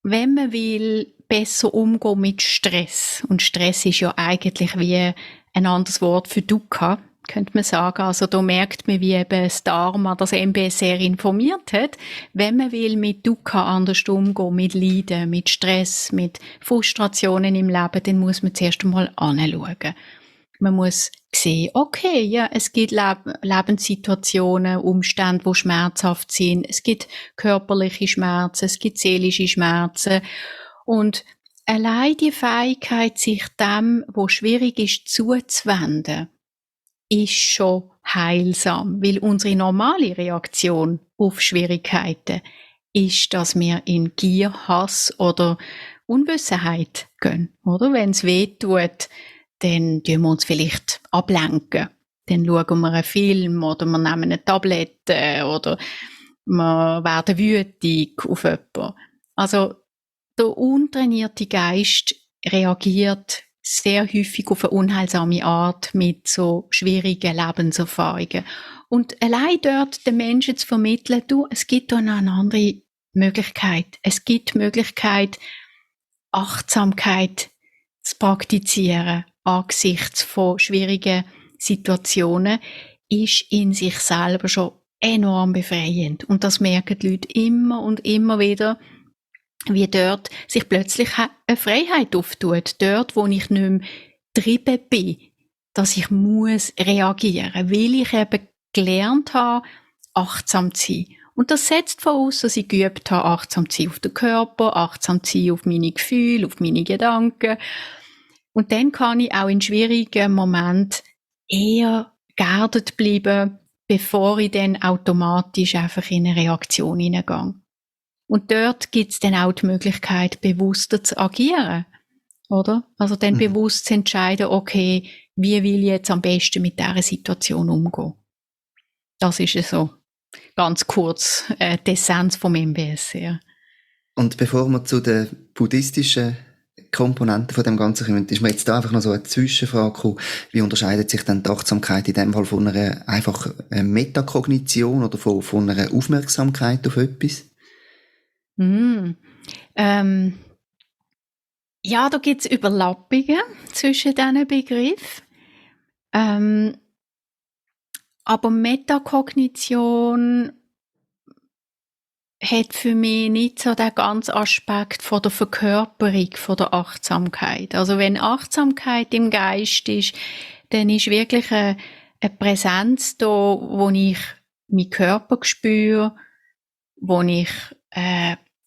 wenn man will, besser umgehen mit Stress, und Stress ist ja eigentlich wie ein anderes Wort für Dukkha, könnte man sagen. Also da merkt man, wie eben das Dharma, das MBSR informiert hat. Wenn man will mit Dukkha anders umgehen, mit Leiden, mit Stress, mit Frustrationen im Leben, dann muss man zuerst einmal anschauen. Man muss sehen, okay, ja, es gibt Lebenssituationen, Umstände, die schmerzhaft sind. Es gibt körperliche Schmerzen, es gibt seelische Schmerzen. Und allein die Fähigkeit, sich dem, wo schwierig ist, zuzuwenden, ist schon heilsam, weil unsere normale Reaktion auf Schwierigkeiten ist, dass wir in Gier, Hass oder Unwissenheit gehen, oder? Wenn es weh tut, dann tun wir uns vielleicht ablenken. Dann schauen wir einen Film oder wir nehmen eine Tablette oder wir werden wütig auf jemanden. Also der untrainierte Geist reagiert sehr häufig auf eine unheilsame Art mit so schwierigen Lebenserfahrungen. Und allein dort den Menschen zu vermitteln, es gibt da noch eine andere Möglichkeit. Es gibt die Möglichkeit, Achtsamkeit zu praktizieren angesichts von schwierigen Situationen, ist in sich selber schon enorm befreiend. Und das merken die Leute immer und immer wieder, wie dort sich plötzlich eine Freiheit auftut. Dort, wo ich nicht mehr getrieben bin, dass ich muss reagieren, weil ich eben gelernt habe, achtsam zu sein. Und das setzt voraus, dass ich geübt habe, achtsam zu sein auf den Körper, achtsam zu sein auf meine Gefühle, auf meine Gedanken. Und dann kann ich auch in schwierigen Momenten eher geerdet bleiben, bevor ich dann automatisch einfach in eine Reaktion hineingehe. Und dort gibt es dann auch die Möglichkeit, bewusster zu agieren, oder? Also dann bewusst zu entscheiden, okay, wie will ich jetzt am besten mit dieser Situation umgehen? Das ist so ganz kurz die Essenz vom MBSR. Und bevor wir zu den buddhistischen Komponenten von dem Ganzen kommen, ist mir jetzt da einfach noch so eine Zwischenfrage gekommen. Wie unterscheidet sich denn die Achtsamkeit in dem Fall von einer einfach Metakognition oder von einer Aufmerksamkeit auf etwas? Ja, da gibt es Überlappungen zwischen diesen Begriffen. Aber Metakognition hat für mich nicht so den ganzen Aspekt von der Verkörperung von der Achtsamkeit. Also wenn Achtsamkeit im Geist ist, dann ist wirklich eine Präsenz da, wo ich meinen Körper spüre, wo ich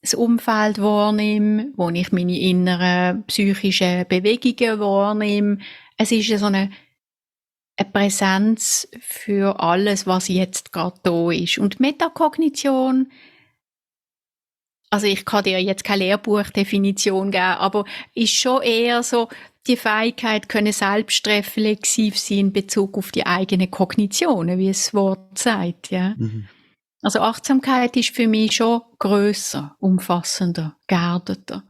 das Umfeld wahrnehme, wo ich meine inneren psychischen Bewegungen wahrnehme. Es ist so eine Präsenz für alles, was jetzt gerade da ist. Und Metakognition Also ich kann dir jetzt keine Lehrbuchdefinition geben, aber ist schon eher so die Fähigkeit, können selbstreflexiv sein in Bezug auf die eigene Kognition, wie es das Wort sagt, ja. Mhm. Also Achtsamkeit ist für mich schon grösser, umfassender, geerdeter.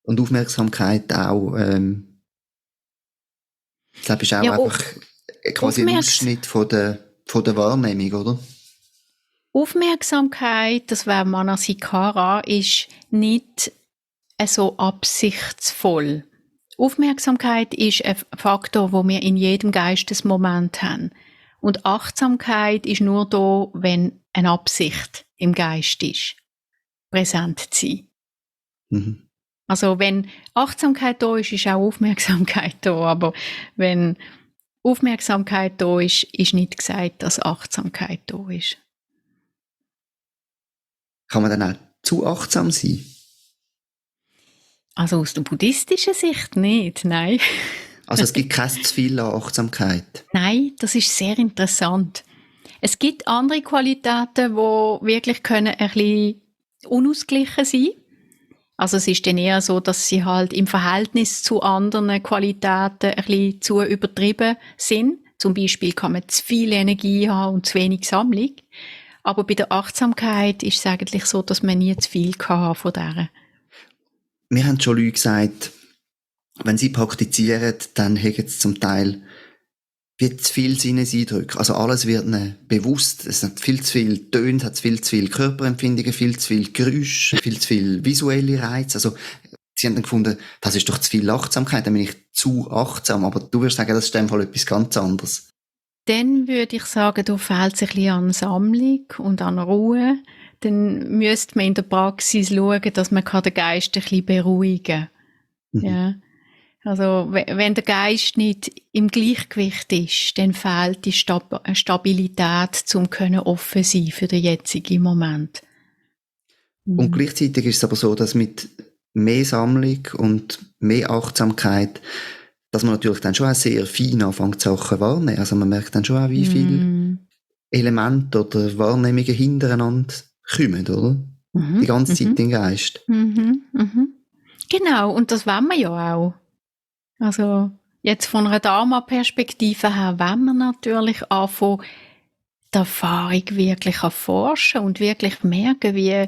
Und Aufmerksamkeit auch, ich glaube, ist auch Ja, einfach quasi ein Ausschnitt von der Wahrnehmung, oder? Aufmerksamkeit, das wäre Manasikara, ist nicht so absichtsvoll. Aufmerksamkeit ist ein Faktor, den wir in jedem Geistesmoment haben. Und Achtsamkeit ist nur da, wenn eine Absicht im Geist ist, präsent zu sein. Mhm. Also wenn Achtsamkeit da ist auch Aufmerksamkeit da. Aber wenn Aufmerksamkeit da ist nicht gesagt, dass Achtsamkeit da ist. Kann man dann auch zu achtsam sein? Also aus der buddhistischen Sicht nicht, nein. Also es gibt kein zu viel an Achtsamkeit. Nein, das ist sehr interessant. Es gibt andere Qualitäten, die wirklich können ein bisschen unausgeglichen sein. Also es ist dann eher so, dass sie halt im Verhältnis zu anderen Qualitäten ein bisschen zu übertrieben sind. Zum Beispiel kann man zu viel Energie haben und zu wenig Sammlung. Aber bei der Achtsamkeit ist es eigentlich so, dass man nie zu viel haben von dieser. Mir haben schon Leute gesagt, wenn sie praktizieren, dann haben sie zum Teil wie zu viel Sinneseindrücke. Also alles wird ihnen bewusst. Es hat viel zu viel Töne, es hat viel zu viel Körperempfindungen, viel zu viel Geräusche, viel zu viel visuelle Reize. Also sie haben dann gefunden, das ist doch zu viel Achtsamkeit, dann bin ich zu achtsam. Aber du würdest sagen, das ist in dem Fall etwas ganz anderes. Dann würde ich sagen, da fehlt es ein bisschen an Sammlung und an Ruhe. Dann müsste man in der Praxis schauen, dass man den Geist ein bisschen beruhigen kann. Mhm. Ja. Also, wenn der Geist nicht im Gleichgewicht ist, dann fehlt die Stabilität, um offen sein für den jetzigen Moment. Und gleichzeitig ist es aber so, dass mit mehr Sammlung und mehr Achtsamkeit, dass man natürlich dann schon auch sehr fein anfängt, Sachen wahrnehmen. Also man merkt dann schon auch, wie viele Elemente oder Wahrnehmungen hintereinander kommen, oder? Die ganze Zeit im Geist. Genau, und das wollen wir ja auch. Also jetzt von einer Dharma-Perspektive her wollen wir natürlich anfangen, die Erfahrung wirklich erforschen und wirklich merken, wie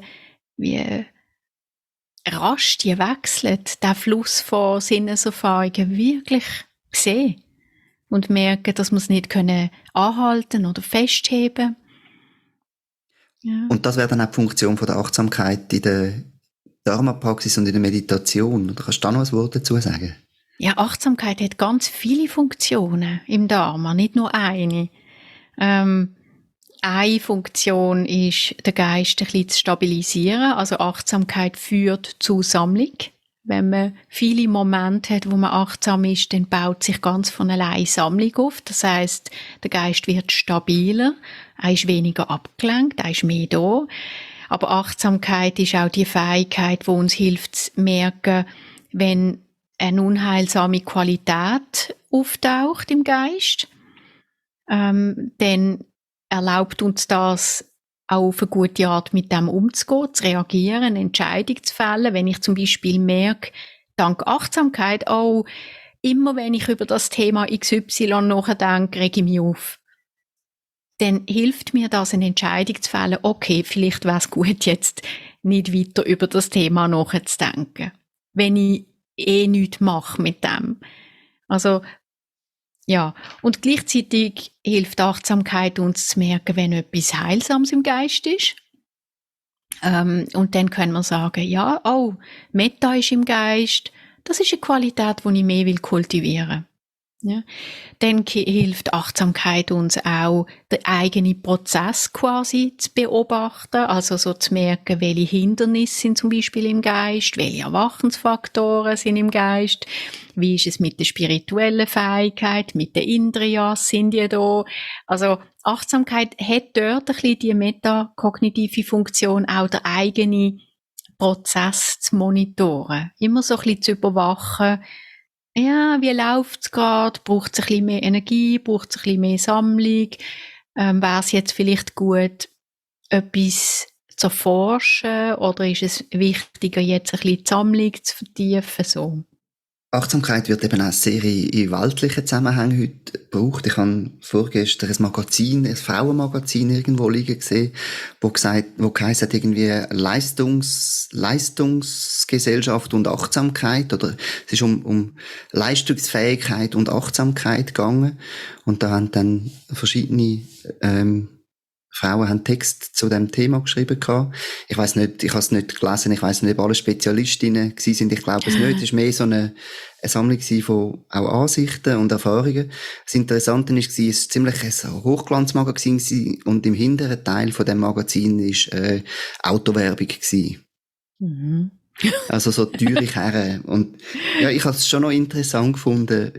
rasch die wechselt, der Fluss von Sinneserfahrungen wirklich sehen und merken, dass wir es nicht anhalten oder festheben. Ja. Und das wäre dann auch die Funktion von der Achtsamkeit in der Dharma-Praxis und in der Meditation. Oder kannst du da noch ein Wort dazu sagen? Ja, Achtsamkeit hat ganz viele Funktionen im Dharma, nicht nur eine. Eine Funktion ist, den Geist ein bisschen zu stabilisieren. Also Achtsamkeit führt zu Sammlung. Wenn man viele Momente hat, wo man achtsam ist, dann baut sich ganz von allein Sammlung auf. Das heisst, der Geist wird stabiler, er ist weniger abgelenkt, er ist mehr da. Aber Achtsamkeit ist auch die Fähigkeit, die uns hilft zu merken, wenn eine unheilsame Qualität auftaucht im Geist, dann erlaubt uns das auch auf eine gute Art mit dem umzugehen, zu reagieren, eine Entscheidung zu fällen. Wenn ich zum Beispiel merke, dank Achtsamkeit, auch immer wenn ich über das Thema XY nachdenke, rege ich mich auf. Dann hilft mir das, eine Entscheidung zu fällen, okay, vielleicht wäre es gut, jetzt nicht weiter über das Thema nachzudenken. Wenn ich nichts mache mit dem. Also, ja. Und gleichzeitig hilft Achtsamkeit uns zu merken, wenn etwas Heilsames im Geist ist. Und dann können wir sagen, ja, oh, Metta ist im Geist. Das ist eine Qualität, die ich mehr kultivieren will. Ja. Dann hilft Achtsamkeit uns auch, den eigenen Prozess quasi zu beobachten, also so zu merken, welche Hindernisse sind zum Beispiel im Geist, welche Erwachensfaktoren sind im Geist, wie ist es mit der spirituellen Fähigkeit, mit den Indriyas, sind die da? Also Achtsamkeit hat dort ein bisschen die metakognitive Funktion, auch der eigene Prozess zu monitoren, immer so ein bisschen zu überwachen. Ja, wie läuft's gerade? Braucht es ein bisschen mehr Energie? Braucht es ein bisschen mehr Sammlung? Wäre es jetzt vielleicht gut, etwas zu erforschen oder ist es wichtiger, jetzt ein bisschen die Sammlung zu vertiefen? So? Achtsamkeit wird eben auch sehr in weltlichen Zusammenhängen heute gebraucht. Ich habe vorgestern ein Magazin, ein Frauenmagazin irgendwo liegen gesehen, wo geheißen hat irgendwie Leistungsgesellschaft und Achtsamkeit, oder es ist um Leistungsfähigkeit und Achtsamkeit gegangen. Und da haben dann verschiedene Frauen haben Text zu dem Thema geschrieben gehabt. Ich weiß nicht, ich habe es nicht gelesen, ich weiß nicht, ob alle Spezialistinnen gewesen sind. Ich glaube es nicht. Es war mehr so eine Sammlung von auch Ansichten und Erfahrungen. Das Interessante war, es war ziemlich ein Hochglanzmagazin gewesen, und im hinteren Teil von dem Magazin war Autowerbung gewesen. Mhm. Also so teure Herren. Und ja, ich habe es schon noch interessant gefunden,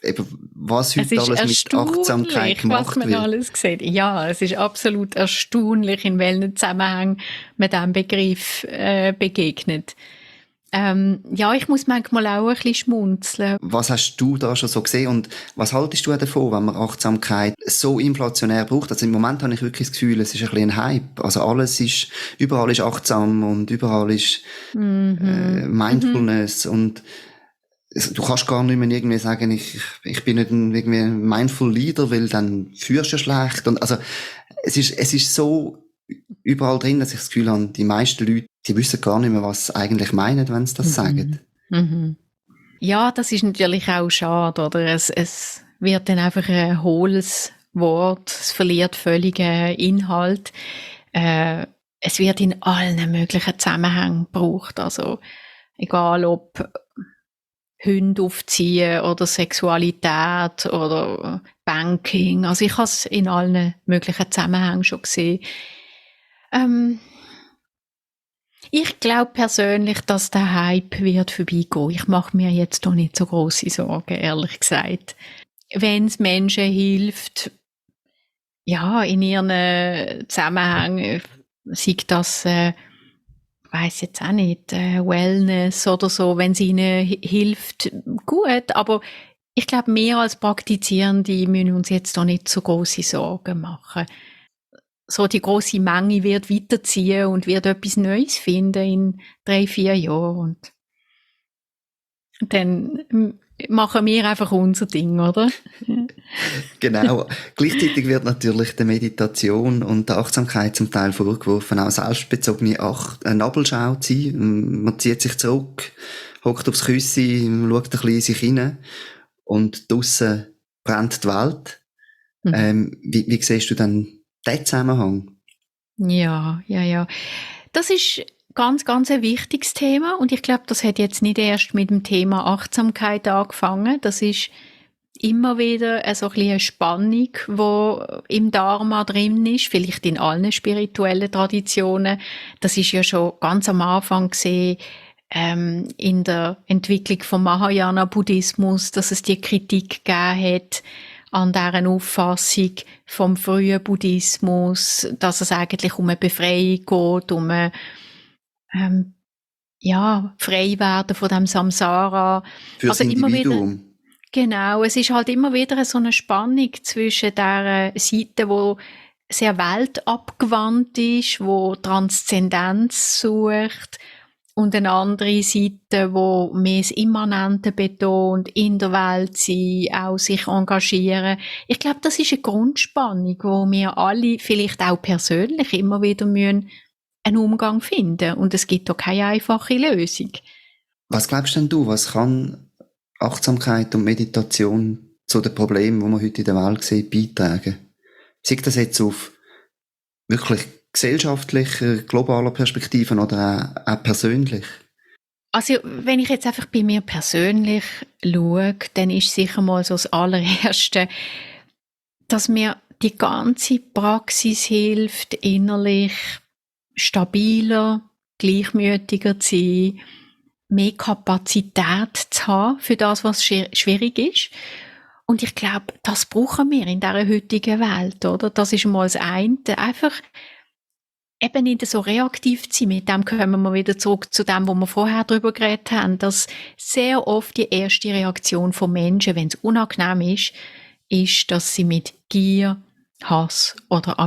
eben, was heute alles mit Achtsamkeit gemacht was man wird. alles sieht. Ja, es ist absolut erstaunlich, in welchen Zusammenhang man diesem Begriff begegnet. Ja, ich muss manchmal auch ein bisschen schmunzeln. Was hast du da schon so gesehen und was haltest du davon, wenn man Achtsamkeit so inflationär braucht? Also im Moment habe ich wirklich das Gefühl, es ist ein bisschen ein Hype. Also überall ist achtsam und überall ist Mindfulness und du kannst gar nicht mehr irgendwie sagen, ich bin nicht irgendwie ein Mindful Leader, weil dann führst du schlecht. Und also, es ist so überall drin, dass ich das Gefühl habe, die meisten Leute, die wissen gar nicht mehr, was sie eigentlich meinen, wenn sie das sagen. Mhm. Ja, das ist natürlich auch schade, oder? Es wird dann einfach ein hohles Wort, es verliert völligen Inhalt. Es wird in allen möglichen Zusammenhängen gebraucht, also egal ob Hunde aufziehen oder Sexualität oder Banking. Also ich habe es in allen möglichen Zusammenhängen schon gesehen. Ich glaube persönlich, dass der Hype wird vorbeigehen. Ich mache mir jetzt doch nicht so grosse Sorgen, ehrlich gesagt. Wenn es Menschen hilft, ja, in ihren Zusammenhängen, sei das weiss jetzt auch nicht, Wellness oder so, wenn es ihnen hilft, gut, aber ich glaube, mehr als Praktizierende müssen uns jetzt da nicht so grosse Sorgen machen. So die grosse Menge wird weiterziehen und wird etwas Neues finden in 3-4 Jahren und dann machen wir einfach unser Ding, oder? Genau. Gleichzeitig wird natürlich der Meditation und der Achtsamkeit zum Teil vorgeworfen, auch selbstbezogene Nabelschau zu sein. Man zieht sich zurück, hockt aufs Küssi, schaut ein bisschen in sich hinein und draussen brennt die Welt. Wie siehst du dann diesen Zusammenhang? Ja. Das ist ganz ein wichtiges Thema und ich glaube, das hat jetzt nicht erst mit dem Thema Achtsamkeit angefangen. Das ist immer wieder so ein bisschen eine Spannung, die im Dharma drin ist, vielleicht in allen spirituellen Traditionen. Das ist ja schon ganz am Anfang gesehen, in der Entwicklung vom Mahayana-Buddhismus, dass es die Kritik gegeben hat an deren Auffassung vom frühen Buddhismus, dass es eigentlich um eine Befreiung geht, um ein frei werden von dem Samsara. Für das Individuum. Genau, es ist halt immer wieder so eine Spannung zwischen der Seite, wo sehr weltabgewandt ist, wo Transzendenz sucht, und eine andere Seite, wo mehr das Immanente betont, in der Welt sein, auch sich engagieren. Ich glaube, das ist eine Grundspannung, wo wir alle vielleicht auch persönlich immer wieder einen Umgang finden. Und es gibt da keine einfache Lösung. Was glaubst denn du, was kann Achtsamkeit und Meditation zu den Problemen, die man heute in der Welt sieht, beitragen? Sieht das jetzt auf wirklich gesellschaftlicher, globaler Perspektiven oder auch persönlich? Also, wenn ich jetzt einfach bei mir persönlich schaue, dann ist sicher mal so das Allererste, dass mir die ganze Praxis hilft, innerlich stabiler, gleichmütiger zu sein, mehr Kapazität zu haben für das, was schwierig ist. Und ich glaube, das brauchen wir in dieser heutigen Welt, oder? Das ist mal das eine. Einfach eben nicht so reaktiv zu sein. Mit dem kommen wir wieder zurück zu dem, wo wir vorher drüber geredet haben, dass sehr oft die erste Reaktion von Menschen, wenn es unangenehm ist, dass sie mit Gier, Hass oder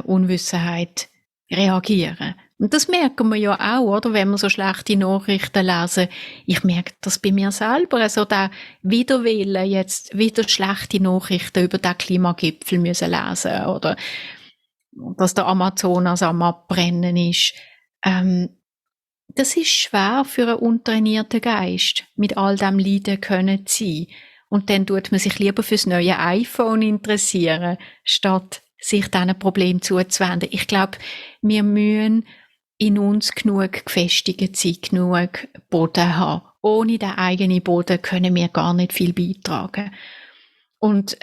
Unwissenheit reagieren. Und das merken wir ja auch, oder? Wenn wir so schlechte Nachrichten lesen. Ich merke das bei mir selber. Also der Widerwillen, jetzt wieder schlechte Nachrichten über den Klimagipfel müssen lesen, oder dass der Amazonas am Abbrennen ist. Das ist schwer für einen untrainierten Geist, mit all dem Leiden können zu sein. Und dann tut man sich lieber fürs neue iPhone interessieren, statt sich diesen Problem zuzuwenden. Ich glaube, wir müssen in uns genug gefestigt sein, genug Boden haben. Ohne den eigenen Boden können wir gar nicht viel beitragen. Und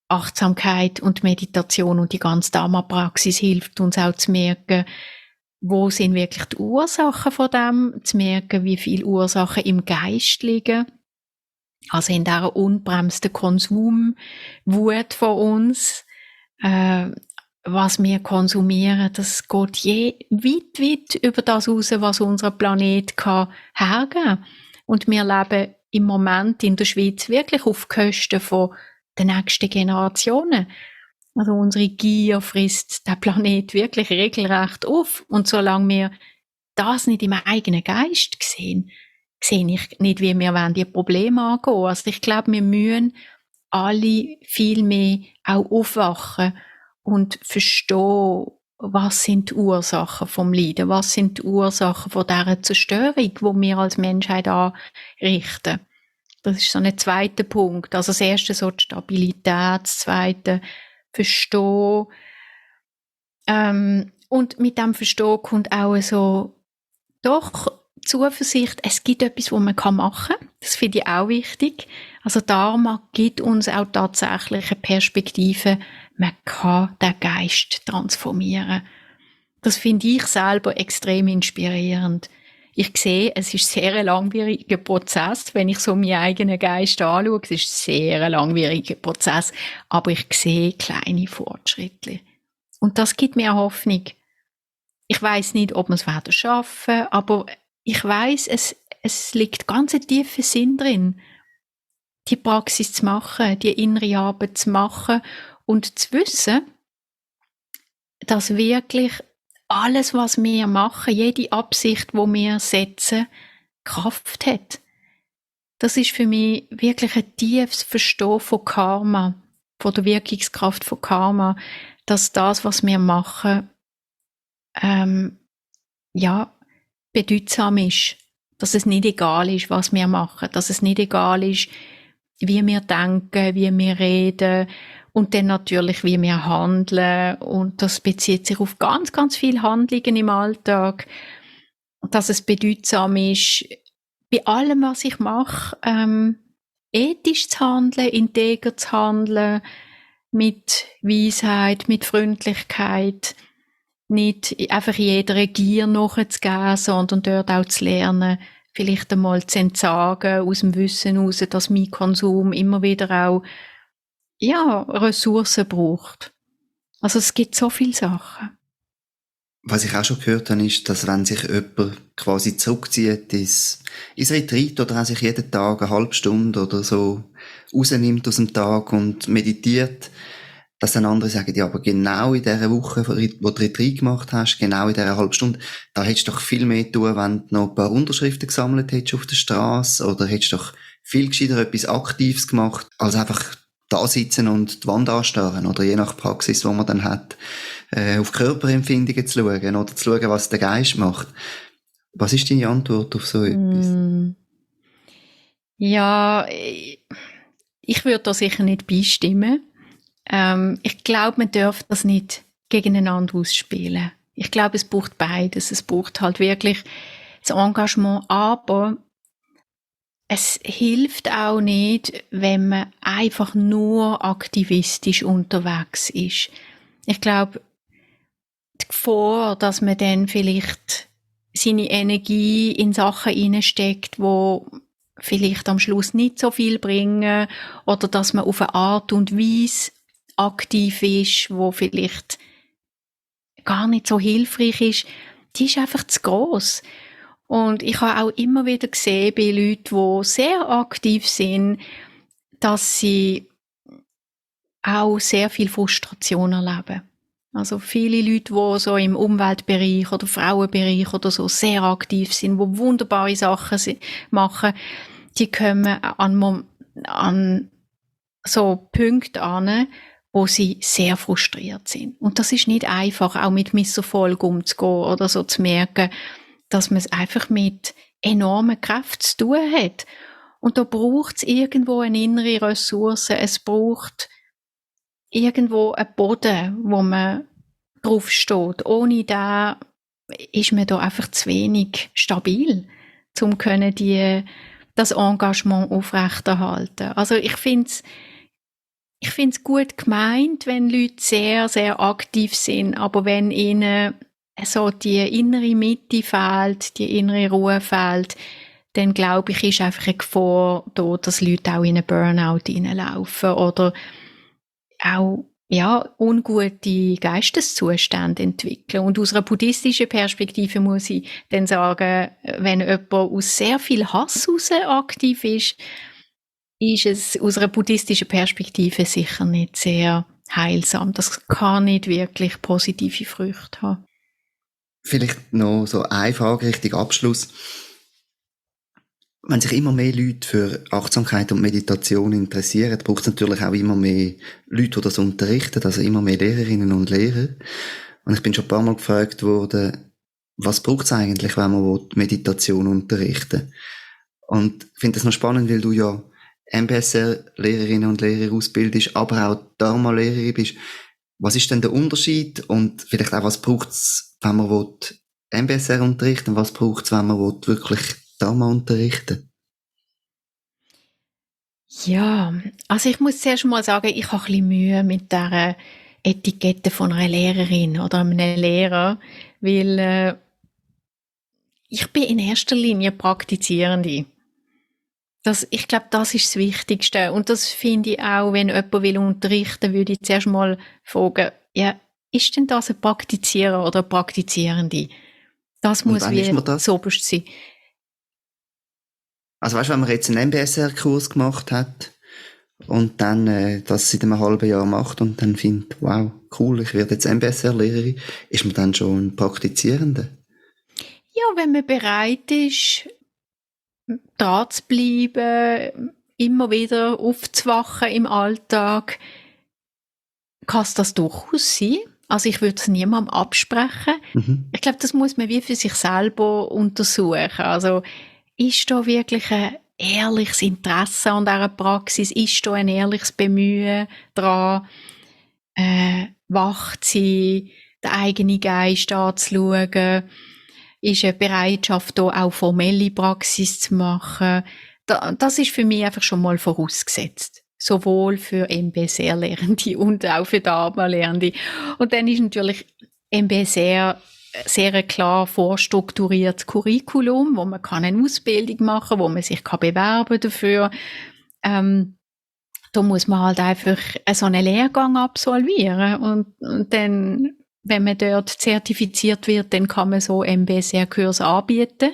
Achtsamkeit und Meditation und die ganze Dharma-Praxis hilft uns auch zu merken, wo sind wirklich die Ursachen von dem, zu merken, wie viele Ursachen im Geist liegen. Also in dieser unbremsten Konsumwut von uns, was wir konsumieren, das geht weit, weit über das raus, was unser Planet kann hergeben. Und wir leben im Moment in der Schweiz wirklich auf Kosten von den nächsten Generationen. Also unsere Gier frisst den Planet wirklich regelrecht auf. Und solange wir das nicht im eigenen Geist sehen, sehe ich nicht, wie wir die Probleme angehen. Also ich glaube, wir müssen alle viel mehr auch aufwachen und verstehen, was sind die Ursachen vom Leiden, was sind die Ursachen von dieser Zerstörung, die wir als Menschheit anrichten. Das ist so ein zweiter Punkt. Also das erste so die Stabilität, das zweite Verstehen. Und mit dem Verstehen kommt auch so doch Zuversicht, es gibt etwas, was man machen kann. Das finde ich auch wichtig. Also Dharma gibt uns auch tatsächlich eine Perspektive, man kann den Geist transformieren. Das finde ich selber extrem inspirierend. Ich sehe, es ist sehr ein langwieriger Prozess, wenn ich so meinen eigenen Geist anschaue. Es ist sehr ein langwieriger Prozess, aber ich sehe kleine Fortschritte. Und das gibt mir Hoffnung. Ich weiss nicht, ob wir es werden schaffen, aber ich weiss, es liegt ganz ein tiefer Sinn drin, die Praxis zu machen, die innere Arbeit zu machen und zu wissen, dass wirklich alles, was wir machen, jede Absicht, die wir setzen, Kraft hat. Das ist für mich wirklich ein tiefes Verstehen von Karma, von der Wirkungskraft von Karma, dass das, was wir machen, bedeutsam ist. Dass es nicht egal ist, was wir machen. Dass es nicht egal ist, wie wir denken, wie wir reden und dann natürlich, wie wir handeln. Und das bezieht sich auf ganz, ganz viele Handlungen im Alltag. Dass es bedeutsam ist, bei allem, was ich mache, ethisch zu handeln, integer zu handeln, mit Weisheit, mit Freundlichkeit, nicht einfach jeder Gier nachzugeben, sondern dort auch zu lernen, vielleicht einmal zu entsagen, aus dem Wissen heraus, dass mein Konsum immer wieder auch, Ressourcen braucht. Also es gibt so viele Sachen. Was ich auch schon gehört habe, ist, dass wenn sich jemand quasi zurückzieht ins Retreat oder auch sich jeden Tag eine halbe Stunde oder so rausnimmt aus dem Tag und meditiert, dass dann andere sagen, ja, aber genau in dieser Woche, wo du Retreat gemacht hast, genau in dieser halben Stunde, da hättest du doch viel mehr tun, wenn du noch ein paar Unterschriften gesammelt hättest auf der Straße oder hättest du doch viel gescheiter etwas Aktives gemacht, als einfach da sitzen und die Wand anstarren oder je nach Praxis, die man dann hat, auf Körperempfindungen zu schauen oder zu schauen, was der Geist macht. Was ist deine Antwort auf so etwas? Ja, ich würde da sicher nicht beistimmen. Ich glaube, man darf das nicht gegeneinander ausspielen. Ich glaube, es braucht beides. Es braucht halt wirklich das Engagement, aber es hilft auch nicht, wenn man einfach nur aktivistisch unterwegs ist. Ich glaube, die Gefahr, dass man dann vielleicht seine Energie in Sachen hineinsteckt, wo vielleicht am Schluss nicht so viel bringen, oder dass man auf eine Art und Weise aktiv ist, wo vielleicht gar nicht so hilfreich ist, die ist einfach zu gross. Und ich habe auch immer wieder gesehen bei Leuten, die sehr aktiv sind, dass sie auch sehr viel Frustration erleben. Also viele Leute, die so im Umweltbereich oder Frauenbereich oder so sehr aktiv sind, die wunderbare Sachen machen, die kommen an so Punkte an, wo sie sehr frustriert sind. Und das ist nicht einfach, auch mit Misserfolg umzugehen oder so zu merken, dass man es einfach mit enormen Kräften zu tun hat. Und da braucht es irgendwo eine innere Ressource, es braucht irgendwo einen Boden, wo man drauf steht. Ohne da ist man da einfach zu wenig stabil, um das Engagement aufrechterhalten. Also ich finde es gut gemeint, wenn Leute sehr, sehr aktiv sind, aber wenn ihnen so die innere Mitte fehlt, die innere Ruhe fehlt, dann glaube ich, ist einfach eine Gefahr da, dass Leute auch in einen Burnout hineinlaufen oder auch ungute Geisteszustände entwickeln. Und aus einer buddhistischen Perspektive muss ich dann sagen, wenn jemand aus sehr viel Hass heraus aktiv ist es aus einer buddhistischen Perspektive sicher nicht sehr heilsam. Das kann nicht wirklich positive Früchte haben. Vielleicht noch so eine Frage Richtung Abschluss. Wenn sich immer mehr Leute für Achtsamkeit und Meditation interessieren, braucht es natürlich auch immer mehr Leute, die das unterrichten, also immer mehr Lehrerinnen und Lehrer. Und ich bin schon ein paar Mal gefragt worden, was braucht es eigentlich, wenn man Meditation unterrichten will? Und ich finde das noch spannend, weil du ja MBSR-Lehrerinnen und Lehrer ausbildest, aber auch Dharma-Lehrerin bist. Was ist denn der Unterschied? Und vielleicht auch, was braucht es, wenn man MBSR unterrichten will? Was braucht es, wenn man wirklich Dharma unterrichten? Ja, also ich muss zuerst mal sagen, ich habe ein bisschen Mühe mit der Etikette von einer Lehrerin oder einem Lehrer, weil ich bin in erster Linie Praktizierende. Ich glaube, das ist das Wichtigste. Und das finde ich auch, wenn jemand will unterrichten, würde ich zuerst mal fragen, ja, ist denn das ein Praktizierer oder eine Praktizierende? Das muss wie das oberste sein. Also weißt du, wenn man jetzt einen MBSR-Kurs gemacht hat und dann das seit einem halben Jahr macht und dann findet, wow, cool, ich werde jetzt MBSR-Lehrerin, ist man dann schon ein Praktizierender? Ja, wenn man bereit ist, dran zu bleiben, immer wieder aufzuwachen im Alltag, kann es das durchaus sein. Also ich würde es niemandem absprechen. Ich glaube, das muss man wie für sich selber untersuchen. Also ist da wirklich ein ehrliches Interesse an dieser Praxis? Ist da ein ehrliches Bemühen daran, wach zu sein, den eigenen Geist anzuschauen? Ist eine Bereitschaft, da auch formelle Praxis zu machen? Das ist für mich einfach schon mal vorausgesetzt. Sowohl für MBSR-Lehrende und auch für Dharma-Lehrende. Und dann ist natürlich MBSR sehr ein klar vorstrukturiertes Curriculum, wo man eine Ausbildung machen kann, wo man sich bewerben dafür. Da muss man halt einfach so einen Lehrgang absolvieren und dann, wenn man dort zertifiziert wird, dann kann man so MBSR-Kurse anbieten.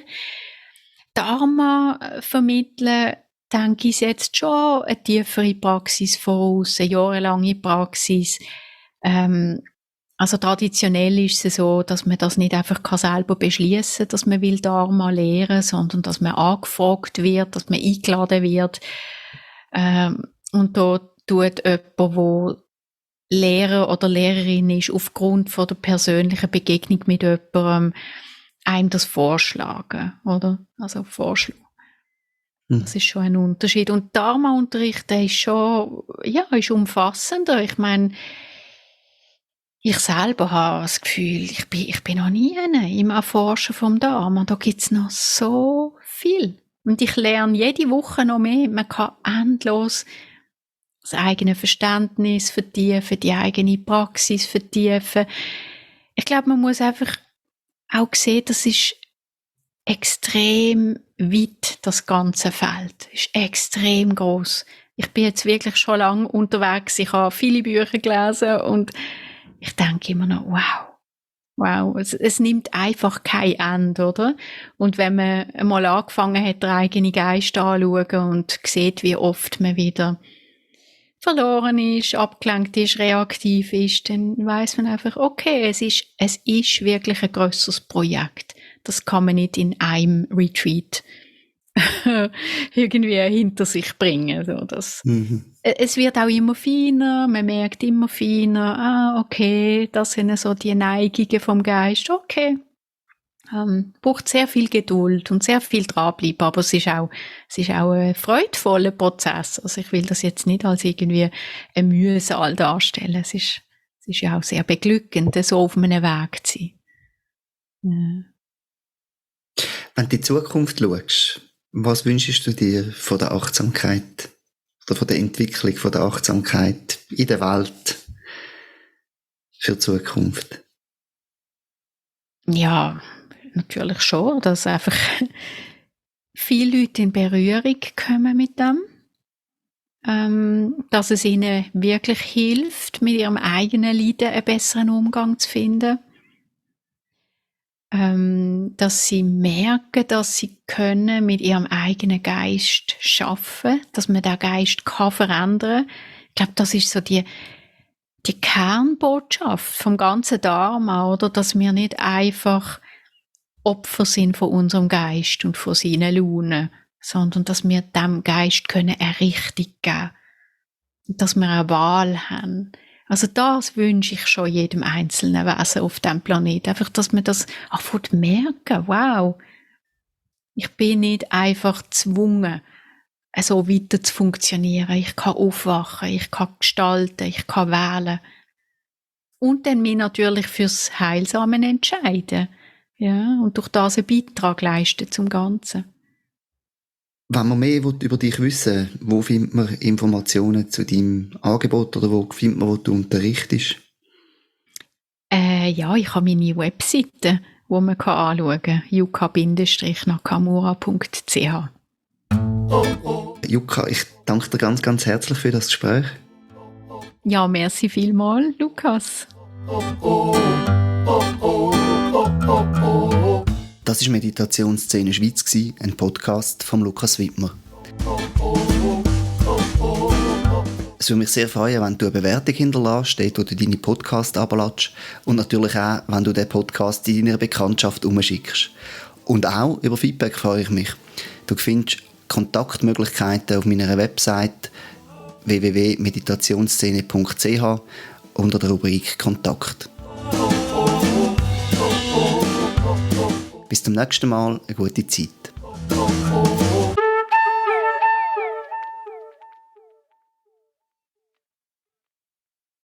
Dharma vermitteln, denke ich, setzt schon eine tiefere Praxis voraus, eine jahrelange Praxis. Also traditionell ist es so, dass man das nicht einfach selber beschließen kann, dass man will Dharma lehren, sondern dass man angefragt wird, dass man eingeladen wird. Und da tut jemand, der Lehrer oder Lehrerin ist, aufgrund von der persönlichen Begegnung mit jemandem, einem das vorschlagen, oder? Also vorschlagen. Das ist schon ein Unterschied. Und Dharma-Unterricht, der ist schon, ist umfassender. Ich meine, ich selber habe das Gefühl, ich bin noch nie im Erforschen vom Dharma. Da gibt's noch so viel. Und ich lerne jede Woche noch mehr. Man kann endlos das eigene Verständnis vertiefen, die eigene Praxis vertiefen. Ich glaube, man muss einfach auch sehen, das ist extrem weit, das ganze Feld. Ist extrem groß. Ich bin jetzt wirklich schon lange unterwegs. Ich habe viele Bücher gelesen und ich denke immer noch, wow, es nimmt einfach kein Ende, oder? Und wenn man einmal angefangen hat, den eigenen Geist anzuschauen und sieht, wie oft man wieder verloren ist, abgelenkt ist, reaktiv ist, dann weiss man einfach, okay, es ist wirklich ein grösseres Projekt. Das kann man nicht in einem Retreat irgendwie hinter sich bringen. So, es wird auch immer feiner, man merkt immer feiner, okay, das sind so die Neigungen vom Geist, okay. Braucht sehr viel Geduld und sehr viel dranbleiben, aber es ist auch ein freudvoller Prozess. Also ich will das jetzt nicht als irgendwie ein Mühsal darstellen. Es ist ja auch sehr beglückend, so auf einem Weg zu sein. Ja. Wenn du in die Zukunft schaust, was wünschst du dir von der Achtsamkeit oder von der Entwicklung von der Achtsamkeit in der Welt für die Zukunft? Ja, natürlich schon, dass einfach viele Leute in Berührung kommen mit dem, dass es ihnen wirklich hilft, mit ihrem eigenen Leiden einen besseren Umgang zu finden, dass sie merken, dass sie können mit ihrem eigenen Geist schaffen, dass man den Geist kann verändern. Ich glaube, das ist so die Kernbotschaft vom ganzen Dharma, oder, dass wir nicht einfach Opfer sind von unserem Geist und von seinen Launen, sondern dass wir dem Geist können eine Richtung geben, dass wir eine Wahl haben. Also das wünsche ich schon jedem einzelnen Wesen auf diesem Planeten. Einfach, dass wir das anfangen merken. Wow, ich bin nicht einfach gezwungen, so weiter zu funktionieren. Ich kann aufwachen, ich kann gestalten, ich kann wählen. Und dann mich natürlich fürs Heilsame entscheiden. Ja, und durch das einen Beitrag leisten zum Ganzen. Wenn man mehr über dich wissen will, wo findet man Informationen zu deinem Angebot oder wo findet man, wo du unterrichtest? Ja, ich habe meine Webseite, die man anschauen kann, yuka-nakamura.ch. Yuka, ich danke dir ganz, ganz herzlich für das Gespräch. Ja, merci vielmals, Lukas. Das war Meditationsszene Schweiz, ein Podcast von Lukas Wittmer. Es würde mich sehr freuen, wenn du eine Bewertung hinterlässt, dort wo du deine Podcasts abladest und natürlich auch, wenn du den Podcast in deiner Bekanntschaft umschickst. Und auch über Feedback freue ich mich. Du findest Kontaktmöglichkeiten auf meiner Website www.meditationsszene.ch unter der Rubrik Kontakt. Bis zum nächsten Mal, eine gute Zeit.